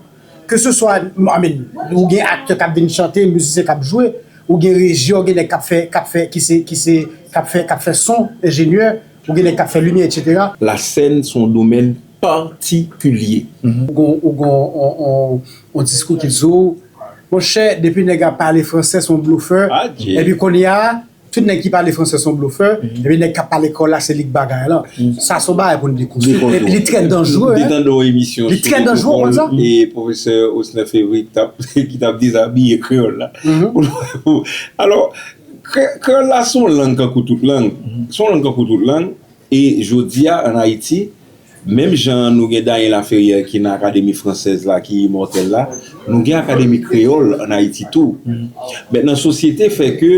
Ke se swa, I mean, ou gen aktè k ap vin chante, mizisyen k ap jwe, ou gen reji, ou gen nèg k ap fè, k ap fè, ki se, ki se, k ap fè, k ap fè son, enjenyè, ou gen nèg k ap fè limyè, etsetera. Lasèn se yon domèn patikilye. Ou gon, ou gon, on, on, on diskou ki di w, monchè, depi nèg ap pale fransè, se yon blofè. Epi kounye a, tout nèg ki pale fransè se yon blofè, epi nèg k ap pale kreyòl la, se li k bagay lan. Sa se yon bagay pou n dekonstwi. Epi li trè danjere, hein. Li trè danjere, ou konn sa? E pwofesè Osner Fevry ki t ap, ki t ap dezabiye kreyòl la. Alò, kre-, kreyòl la se yon lang kankou tout lang. Se yon lang kankou tout lang. E jodi a, ann Ayiti, menm jan nou gen Dany Laferrière ki nan Akademi Fransèz la, ki imòtèl la, nou gen Akademi Kreyòl ann Ayiti tou. Mentnan, sosyete fè ke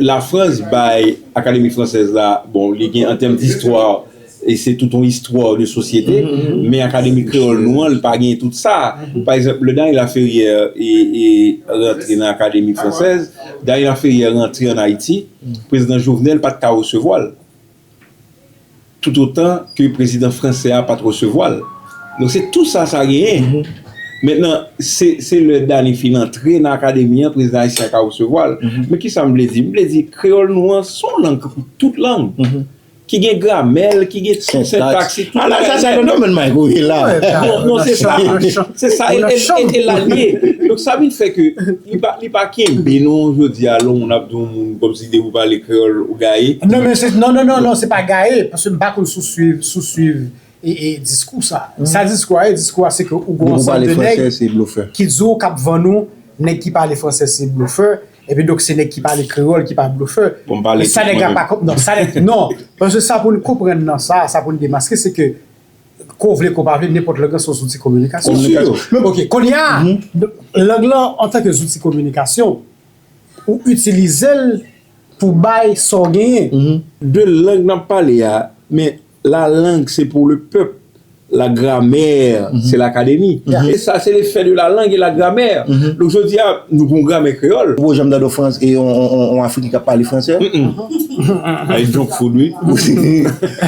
Lafrans bay Akademi Fransèz la, bon, li gen an tèm distwa, e se tout yon istwa de sosyete, men Akademi Kreyòl nou an, li pa gen tout sa. Pa egzanp, lè Dany Laferrière e, e rantre nan Akademi Fransèz, Dany Laferrière rantre ann Ayiti, prezidan Jovenel pa t ka resevwa l. Toutotan ke prezidan fransè a pa t resevwa l. Donk, se tou sa sa genyen. Mentnan, se, se lè Dany fin antre nan akademi an, prezidan ayisyen an ka resevwa l. Men kisa m vle di? M vle di, kreyòl nou an, se yon lang tankou tout lang. Ki gen gramè l, ki gen tout sentaks, tout bagay. Ala sa, sa nan domèn Mike ou ye la. Non, non, se sa. Se sa, e, e, e, e la l ye. Donk, sa vin fè ke li pa, li pa kenbe non, jodi a, lè moun ap di yon moun kòmsi depi w pale kreyòl, ou gaye. Non, men se, non, non, non, non, se pa gaye, paske m pa konn si w swiv, si w swiv e, e diskou sa. Sa diskou a ye, diskou a se ke ou gen yon ansanm de nèg ki di w k ap vann ou, nèg ki pale fransè se blofè, epi donk se nèg ki pale kreyòl ki pa blofè. E sa nèg la pa konp-, non, sa nèg, non, paske sa pou n konprann nan sa, sa pou n demaske, se ke, ko vle, ko pa vle, nenpòt lang lan se yon zouti kominikasyon. Ok, kounye a, lang lan antanke zouti kominikasyon, ou itilize l pou bay sa w genyen. De lang n ap pale a, men la langue, c'est pour le peuple. La grammaire, c'est l'académie. E sa, se le fait de la langue et la grammaire. Donk, jodi a, nou gen yon gramè kreyòl. Ou janm tande yon Frans-, e yon, yon, yon, yon Afriken k ap pale fransè? Ay, junk food, wi.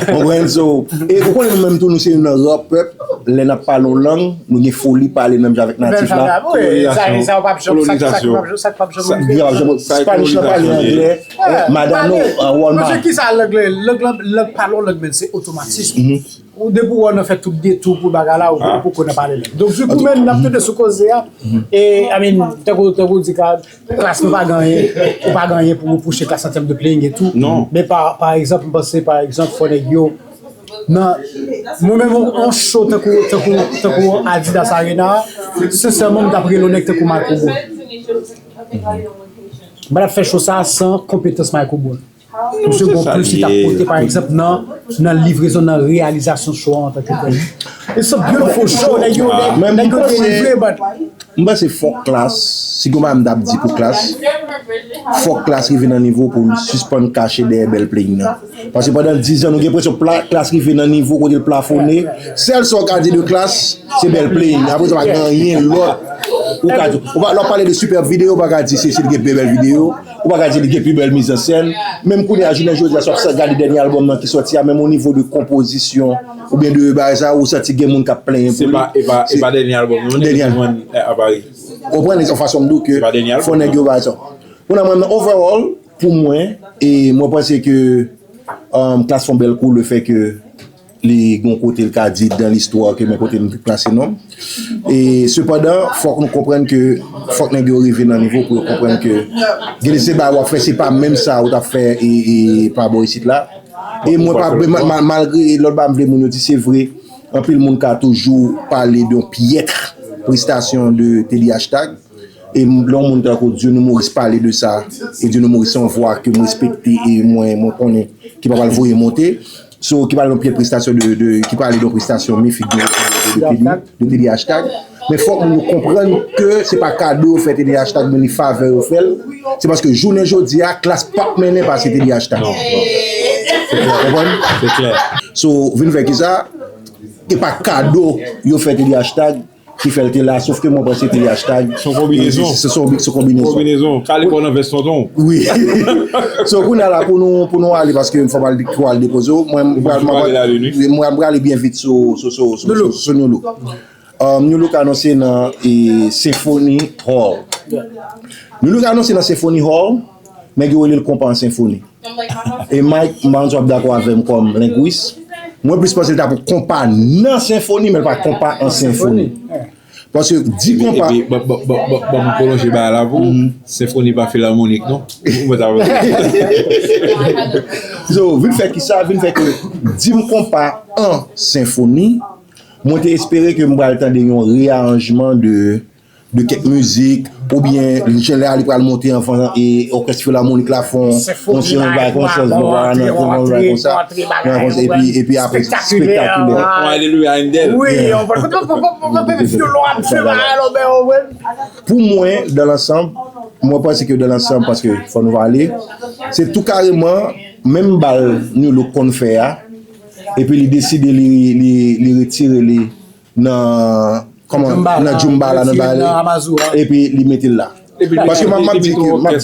Konprann, so, e ou konnen nou menm tou, nou se youn nan ra pèp, lè n ap pale yon lang, nou gen foli pale menm jan avèk natif la. Kolonizasyon. Kolonizasyon. Sa k p ap janm, sa k p ap janm, Spanish la pale anglè, Madano, Walmart. Paske kisa lang, lang, lang pale yon lang, men se otomatis. Ou depi w wè nan fè tout detou pou bagay la, ou poko nan pale lang. Donk, dikou, men n ap tounen sou koze a. E, I mean, tankou, tankou w di, ka, klas nou pa gen anyen, ou pa gen anyen pou repwoche klas an tèm de playing e tou. Men pa, pa egzanp, m panse, pa egzanp, fò nèg yo, nan, mwen menm, on, on show tankou, tankou, tankou Adidas Arena, sensèman, m t ap rele yon nèg tankou Marco Bol. M pa t ap fè show sa a san konpetans Marco Bol. Misye gon plis li t ap pote, pa egzanp, nan, nan livrezon, nan reyalizasyon show a antanke tèl. It's a beautiful show, nèg yo, nèg yo delivre, but. M panse fòk Klass, si gon bagay m t ap di pou Klass, fòk Klass rive nan nivo pou l sispann kache dèyè bèl playing nan. Paske pandan diz an, nou gen enpresyon pla-, Klass rive nan nivo kote l plafone. Sèl sa w ka di de Klass, se bèl playing. Apre sa, pa gen anyen lòt. Ou ka di, ou pa, lè w pale de super video, ou pa ka di se, se li gen pi bèl video. Ou pa ka di li gen pi bèl mizansèn. Menm kounye a, jounen jodi a, si w ap sa gade dènye albòm nan ki sòti a, menm o nivo de konpozisyon, oubyen de bagay sa, ou santi gen moun k ap plenyen pou li. Se pa, e pa, e pa dènye albòm, non, nèg yo vann, eh, a Paris. Ou konprann, se yon fason m di w ke fò nèg yo bay sa. Pou nan mwen, overall, pou mwen, e mwen panse ke, um, Klass fè yon bèl kou, le fè ke li gon kote l ka di dan listwa ke men kote m plase non m. E sepandan, fòk nou konprann ke, fòk nèg yo rive nan nivo pou yo konprann ke gen de se bagay w ap fè, se pa menm sa ou t ap fè e, e pa bò isit la. E mwen pa, ma-, ma-, malgre lòt bagay m vle moun yo di, se vre, anpil moun ka toujou pale de yon pyèt prestasyon de Teddy Hashtag. E m-, lè yon moun tankou Dieunouh Maurice pale de sa, e Dieunouh Maurice se yon vwa ke m respekte e mwen, mwen konnen ki pa pral voye monte. So, ki pale de yon pyèt prestasyon de, de, ki pale de yon prestasyon mifik de, de, de, de Teddy, de Teddy Hashtag. Men fòk moun yo konprann ke se pa kado yo fè Teddy Hashtag, men li favè yo fè l. Se paske jounen jodi a, Klass p ap mennen pase Teddy Hashtag. Non, non. Ou konprann? Se klè. So, vin fè kisa? E pa kado yo fè Teddy Hashtag ki fè l te la, sof ke mwen panse Teddy Hashtag. Se yon konbinezon. Se, se, se yon konbinezon. Konbinezon. Kale kò w nan vès tonton w. Wi. So, kounye a la, pou nou, pou nou ale, paske fò m al, pou al depoze w. Mwen, mwen pral, mwen pral, mwen pral ale byen vit sou, sou, sou, sou, sou, sou Nu Look. Um, Nu Look anonse nan, e, Symphony Hall. Nu Look anonse nan Symphony Hall, men yo rele l konpa an senfoni. E Mike, m pa konn si w ap dakò avè m kòm lengwis. Mwen plis panse l ta pou konpa nan senfoni, men l pa konpa an senfoni. Paske di konpa. Epi, ban, ban, ban, ban, ban m pwolonje bagay la pou ou. Senfoni pa filamonik, non. Ou mèt ap. So, vin fè kisa, vin fè ke di m konpa an senfoni, mwen te espere ke m pral tande yon reyaranjman de de kèk mizik, oubyen jan lè a li pral monte anvan e òkès filamonik la fè yon, yon seri bagay konsa, yon bagay konsa, epi, epi apre, spektakilè. Yon alelouya, Handel. Wi, yon bagay konsa. Pou mwen, dans l'ensemble, mwen panse ke dans l'ensemble, paske fò nou pale, se tou kareman, menm bal Nu Look konn fè a, epi li deside li, li, li retire li nan, kòman, nan Djoumba la, nan bagay la, epi li mete l la. Paske m ap, m ap di ke, m ap,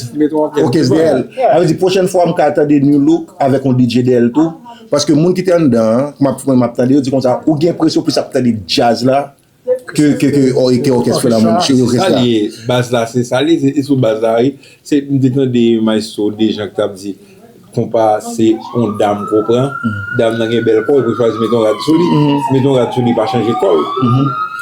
òkès dèyè l. Sa vle di, pwochèn fwa, m ka tande Nu Look avèk yon D J dèyè l tou. Paske moun ki te anndan an, m ap, m ap tande, yo di konsa, ou gen enpresyon plis ap tande djaz la ke, ke, ke, ke òkès fè lanmou, cheri òkès la. Sa li ye, baz la, se sa li ye, se sou baz la, wi. Se, m te tande Maestro Dejan ki t ap di, konpa se yon dam ke w pran, dam nan gen bèl kò, epi w chwazi mete yon rad sou li, mete yon rad sou li, pa chanje kò l.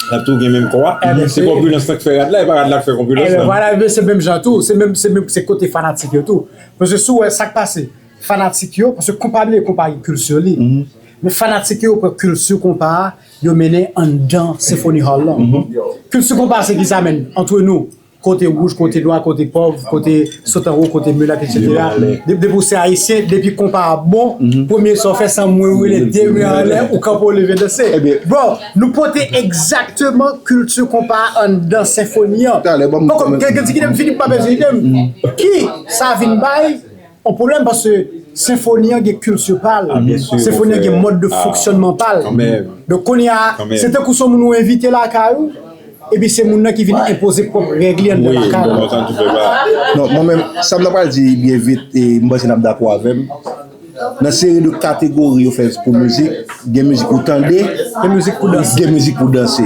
L ap toujou gen menm kò a. Se konpilans lan k fè rad la, e pa rad la k fè konpilans lan. Ebyen, vwala, ebyen, se menm jan tou, se menm, se menm, se kote fanatik yo tou. Paske si w wè sa k pase, fanatik yo, paske konpa bliye konpa gen kilti li. Men fanatik yo pran kilti konpa a, yo mennen anndan Symphony Hall lan. Kilti konpa se ki sa menm, antre nou, kote wouj, kote nwa, kote pòv, kote sot anwo, kote milat, etsetera. De- Depi w se ayisyen, depi konpa a bon, premye sa w fè se anmwe w rele de men anlè, ou kanpe w leve danse. Bro, nou pote egzakteman kilti konpa a anndan Symphony an. Talè, ban m Poko, kòmanse. Gen, gen ti kite m fini, m pa bezwen ide m. Ki sa vin bay yon pwoblèm paske Symphony an gen kilti pa l. Symphony an gen mòd de fonksyònman pa l. Donk kounye a, se tankou se yon moun ou envite lakay ou, epi se moun nan ki vin enpoze pwòp règ li anndan lakay la. Non, mwen menm, sa m nan pral di byen vit, e m panse n ap dakò avè m. Nan seri de kategori yo fè pou mizik, gen mizik ou tande, gen mizik pou danse. Gen mizik pou danse.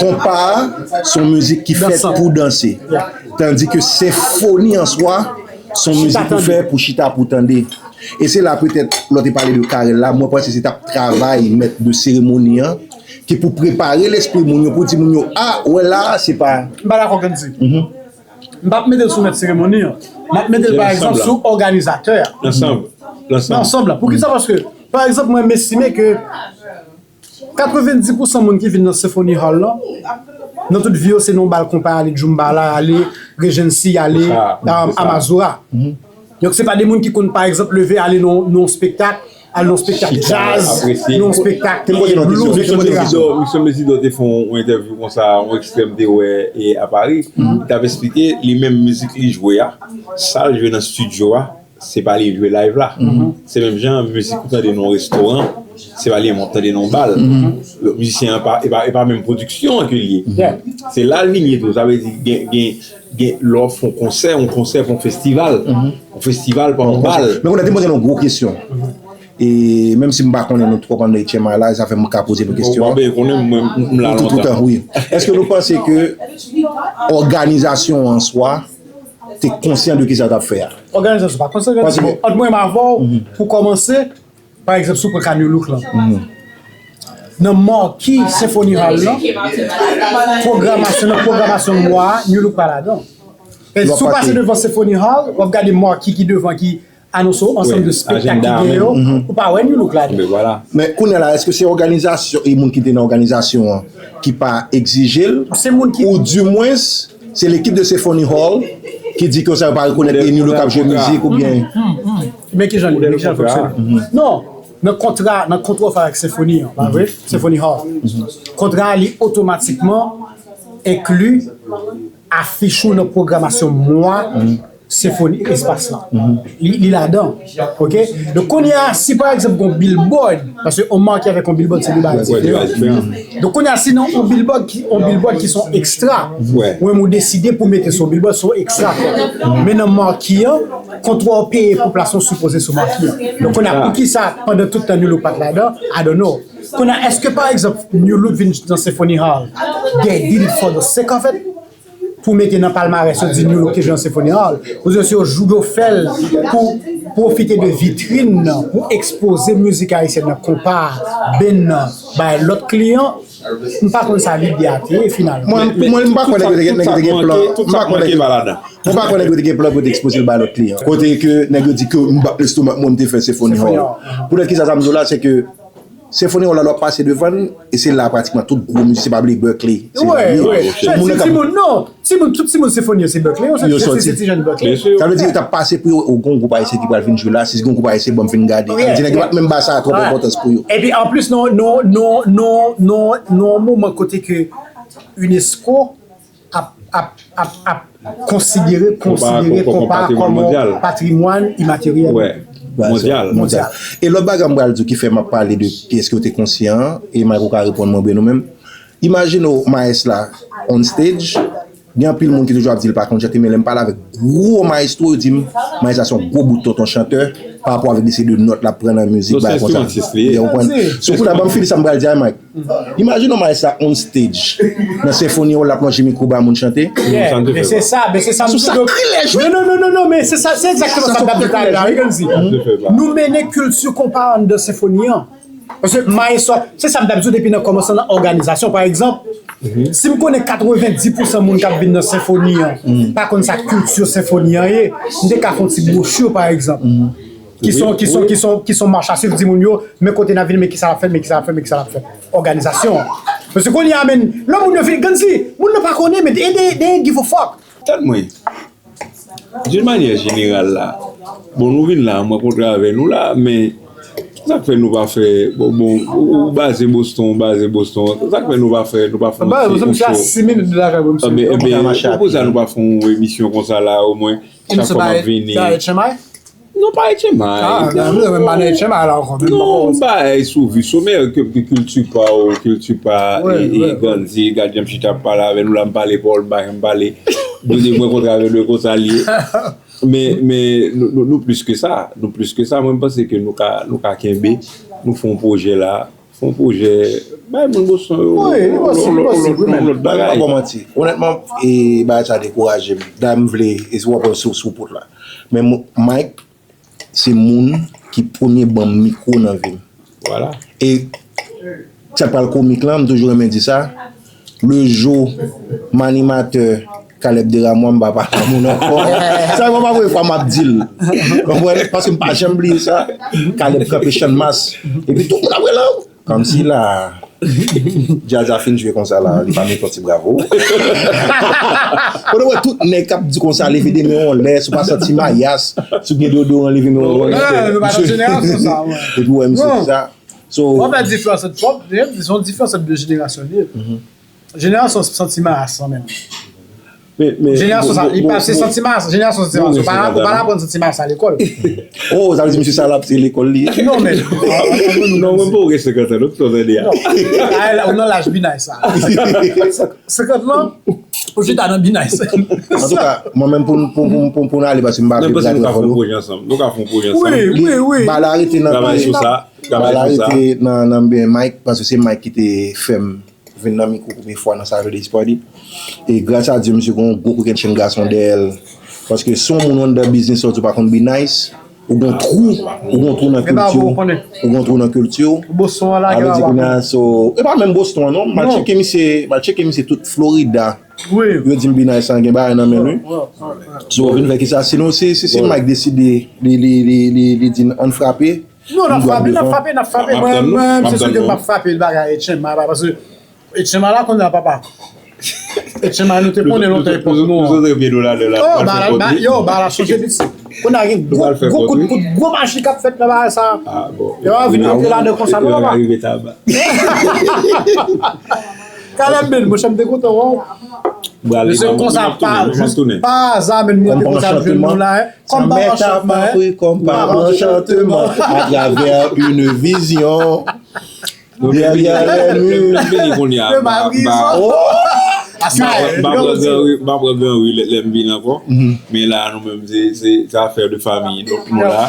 Konpa a, se yon mizik ki fèt pou danse. Tandi ke senfoni an swa, se yon mizik pou fè, pou chita, pou tande. E se la petèt, lè w te pale de karèl la, mwen panse se t ap travay mèt de seremoni an, ki pou prepare lespri moun yo, pou di moun yo, a, wè la, se pa. M pa dakò, Kendy. M p ap mete l sou mèt seremoni an. M ap mete l, pa egzanp, sou òganizatè a. Nan ansanm lan. Pou ki sa? Paske, pa egzanp, mwen, m estime ke katrevenndis pousan moun ki vin nan Symphony Hall lan, nan tout vi yo, se nan yon bal konpa y ale, djoumba la y ale, Regency y ale, Amazura. Donk, se pa de moun ki konn, pa egzanp, leve ale nan, nan yon spektak, al nan yon spektak djaz, nan yon spektak blues, etsetera. Michel Mesidor, Michel Mesidor te fè yon entèvyou konsa, yon ekstrè m te wè e a Paris. Li t ap eksplike, li menm mizik li jwe a, sa l jwe nan estidyo a, se pa li jwe live la. Se menm jan mizik ou tande nan yon restoran, se pa li menm w ap tande nan yon bal. Donk, mizisyen an pa, e pa, e pa menm pwodiksyon an ke l ye. Se la l vin ye tou. Sa vle di, gen, gen, gen, lè w ap fè yon konsè, yon konsè pa yon festival. Yon festival pa yon bal. Men kounye a, te poze nou yon gwo kesyon. E menm si m pa konnen nou twòp anndan H M I la, sa fè m ka poze nou kesyon an. Ou pa bezwen konnen, mwen, m la lontan. Tout tan, wi. Èske nou panse ke òganizasyon an swa te konsyan de kisa l t ap fè a? Òganizasyon pa konsyan. Paske ant mwen menm avè w, pou kòmanse, pa egzanp, si w pran ka New Look lan. Nan maki Symphony Hall lan, pwogramasyon, nan pwogramasyon mwa a, New Look pa ladan. E si w pase devan Symphony Hall, w ap gade maki ki devan ki anonse w ansanm de spektak ki gen yo, ou pa wè New Look ladan. Men kounye a la, èske se òganizasyon, e moun ki te nan òganizasyon an ki pa egzije l, ou dimwens, se lekip de Symphony Hall ki di konsa yo pa rekonèt e New Look ap jwe mizik oubyen. Men kijan li, men kijan l fonksyone. Non, nan kontra, nan kontra w fè avèk Symphony an, pa vre? Symphony Hall. Kontra a, li otomatikman enkli afich ou nan pwogramasyon mwa Symphony Espace lan. Li, li ladan. Oke? Donk, kounye a, si pa egzanp, gon billboard, paske on maki avèk on billboard, se de bagay diferan. Donk, kounye a, si nan on billboard ki, on billboard ki se on ekstra, ou menm ou deside pou mete sou on billboard, se on ekstra. Men nan maki an, kontra w peye pou plas lan sipoze sou maki an. Donk, kounye a, poukisa, pandan tout tan New Look pa t ladan, I don't know. Kounye a, èske, pa egzanp, New Look vin nan Symphony Hall, they did it for the sake of it? Pou mete nan palmarès yo, di New Look te jwe nan Symphony Hall. Oubyen se yo jou yo fè l pou pwofite de vitrin nan, pou ekspoze mizik ayisyèn nan, konpa, band nan, bay lòt kliyan. M pa konn sa lide a te ye, finalman. Mwen, pou mwen, m pa kwè nèg yo te gen, nèg yo te gen plan. M pa kwè nèg yo, mwen pa kwè nèg yo te gen plan pou yo te ekspoze l bay lòt kliyan. Kote ke nèg yo di ke m bat lestomak mwen, m te fè Symphony Hall. Poutèt kisa sa m di w la, se ke Symphony Hall la, lè w ap pase devan l, e se la pratikman tout gwo mizisyen, pa bliye Berkeley. Se la l ye. Moun nan k ap, timoun, non, timoun, tout timoun Symphony yo se Berkeley, yo soti, se ti jèn Berkeley. Sa vle di, yo t ap pase pou yo, o, gon gwoup ayisyen ki pral vin jwe la, si gon gwoup ayisyen, ban m vin gade. Sa vle di, nèg yo pa t menm ba sa twòp enpòtans pou yo. Epi anplis, non, non, non, non, non, non, non, moman kote ke UNESCO ap, ap, ap, ap konsidere, konsidere konpa kòm yon patrimwàn imateryèl. Mondyal. Mondyal. E lòt bagay m pral di w ki fè m ap pale de kiyès ki yo te konsyan an, e Mike ou ka reponn mwen oubyen nou menm. Imajine w Maes la on stage, Gen anpil moun ki toujou ap di l pa konn chante, men lè m pale avèk gwo mayestwo, yo di m, mayestwo se yon gwo bout tonton chantè, pa rapò avèk de seri de nòt l ap pran nan mizik, bagay konsa. Ou konprann? So, kounye a, ban m fini sa m pral di a, Mike. Imajine yon mayestwo on stage, nan senfoni an, l ap lonje mikwo ba moun chante. Men se sa, men se sa m di yo. Non, non, non, non, non, men se sa, se egzakteman sa m t ap di talè a, wi, Ganzi. Nou mennen kilti konpa anndan senfoni an. Paske mayestwo, se sa m t ap di w depi nan kòmansman nan òganizasyon. Pa egzanp, si m konnen katrevenndis pousan moun k ap vin nan senfoni an pa konn sa kilti senfoni an ye, m te ka fè yon ti bwochi, pa egzanp, ki son, ki son, ki son, ki son mach a swiv, di moun yo, men kote n ap vin, men kisa n ap fè, men kisa n ap fè, men kisa n ap fè. Òganizasyon an. Paske kounye a, men, lè moun yo vin, Ganzi, moun nan pa konnen, men they, they, they give a fuck. Tande mwen. D'une manière générale la, bon, nou vin la, mwen kontre avè nou la, men sa k fè nou pa fè, bon, bon, ou, ou baze Boston, ou baze Boston, sa k fè nou pa fè, nou pa fè yon ti show? Enben, enben, poukisa nou pa fè yon emisyon konsa la, omwen, chak fwa m ap vini? Non, pa H M I. Non, bagay sou vi somè, kilti pa w, kilti pa, e, e, Ganzi, gad jan m chita ap pale avè nou la, m pale pa w, m pa janm pale. Done mwen kontre avè nou, e konsa l ye. Men, men, nou, nou, nou plis ke sa, nou plis ke sa. Mwen, m panse ke nou ka, nou ka kenbe, nou fè yon pwojè la, fè yon pwojè, bay moun Boston yo, yon lòt bagay. M pa ba w manti. Onètman, e, bagay sa dekouraje m. Dayè, m vle, e si w ap wè sou, sou post la. Men, Mike, se moun ki premye ban m mikwo nan vi m. Vwala. E sa k pral komik lan, m toujou renmen di sa, le jour m animatè Caleb dera mwa, m pa pale a moun ankò. Sa se pa premye fwa m ap di l. Ou konprann? Paske m pa janm bliye sa. Caleb kanpe Channmas. Epi tout moun ap rele l. Kòmsi la, djaz a fin jwe konsa la, li pa mete yon ti bravo. Kote w wè tout nèg k ap di konsa, leve de men w anlè, si w pa santi mayas, si w gen deodoran, leve men w anlè. Nou pa nan jenerasyon sa, wi. Epi w wè misye di sa. So, w ap fè diferans ant, se yon diferans ant de jenerasyon li ye. Jenerasyon santi mayas lan menm. Jenerasyon sa, li pa se santi mayas, jenerasyon santi mayas. Ou pa, ou pa aprann santi mayas a lekòl. Oh, sa vle di misye sa l ap se lekòl li ye? Non, men. Non, mwen pa gen senkant an, non, sa vle di a. Ou nan laj B-Nice la. Senkant lan, ou chita nan B-Nice. Antouka, mwen menm pou, pou, pou, pou, pou n ale, paske m pa vle pran twòp tan. Nou ka fè yon pwojè ansanm. Nou ka fè yon pwojè ansanm. Wi, wi, wi. Bal la rete nan pye. Travay sou sa. Bal la rete nan, nan men Mike, paske se Mike ki te fè m vin nan mikwo premye fwa nan Saturday's Party. E gras a Dye, misye gen yon gwo kokennchenn gason dèyè l. Paske si yon moun anndan biznis la, ou di w pa konn B-Nice, ou gen yon twou, ou gen yon twou nan kilti w, ou gen yon twou nan kilti w. Sa vle di kounye a, so, e pa menm Boston an, non. M al tcheke misye, m al tcheke misye tout Florida. Yo di m B-Nice lan gen bagay nan men l, wi. So, vin fè kisa, si nou, si, si, si Mike deside, li, li, li, li, li di n ann frape, Non, n ap frape, n ap frape, n ap frape. Mwen, mwen, se sou ke m ap frape l bagay H M I, paske H M I la konnen a papa. H M I nou te konnen lontan epòk nou an. Oh, ba la, ba, yo, ba la chanje pitit. Konnen a gen gwo, gwo kout poud, gwo maji k ap fèt nan bagay sa. Yo a vin rantre ladan konsa, non, papa. Caleb Ben, monchè, m te kontan wè w. Mesye, konsa pa, jis pa aza, men m rantre konsa jwenn nou la, hein. Kòm pa anchantman, hein. Kòm pa anchantman, à travers une vision. Derrière les murs. M vini kounye a, m pa, m pa, m pa pran gran ri, m pa pran gran ri lè, lè m vin ankò. Men la, nou menm, se, se, se afè de fanmi, donk nou la.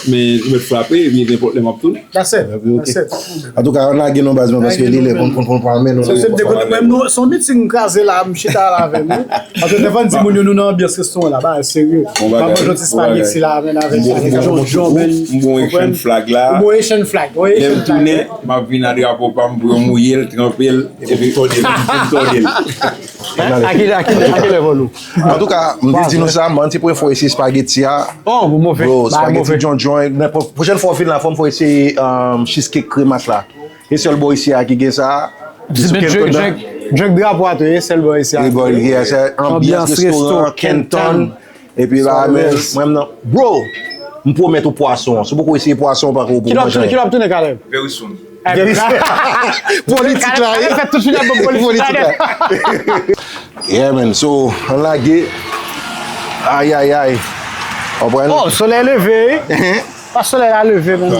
Men nou mèt frape, epi nenpòt lè m ap tounen. That's it. That's it. Antouka, ann lage non baz mwen, paske li lè pou n, pou n, pou n pa men nou. Se, se, se yon miting m kraze la, m chita la avè m, wi. Paske te fè n di moun yo nou nan anbyans restoran la, bagay serye. M ap manje yon ti spaghetti la, men avèk jonjon, men. M bon Haitian flag la. M bon Haitian flag, wi. Lè m tounen, m ap vin a drapo pa m pou yo mouye l, tranpe l, epi m tòde l. A ki, a ki, a ki lèvèl ou? Antouka, m te di nou sa, m ti prefere se spaghetti a. Oh, bon, move. Bro, spaghetti John John. Pwochèn fwa w vin la, fò m fè w eseye, um, cheesecake kremas la. E sèl bò isi a ki gen sa. Drink, drink, drink drapo a tou, e sèl bò isi a. E bò isi a, se anbyans restoran Kenton. Epi la, men, mwen nan, bro, m pwomèt ou pwason. Si w poko eseye pwason, ou pako pou manje. Kilè w ap tounen, Caleb? Very soon. Politik la, wi. Fè tout fini ap politik la. Yeah, man. So, ann lage. Ay, ay, ay. Konprann? Oh, solèy leve, wi. Pa solèy la leve, man.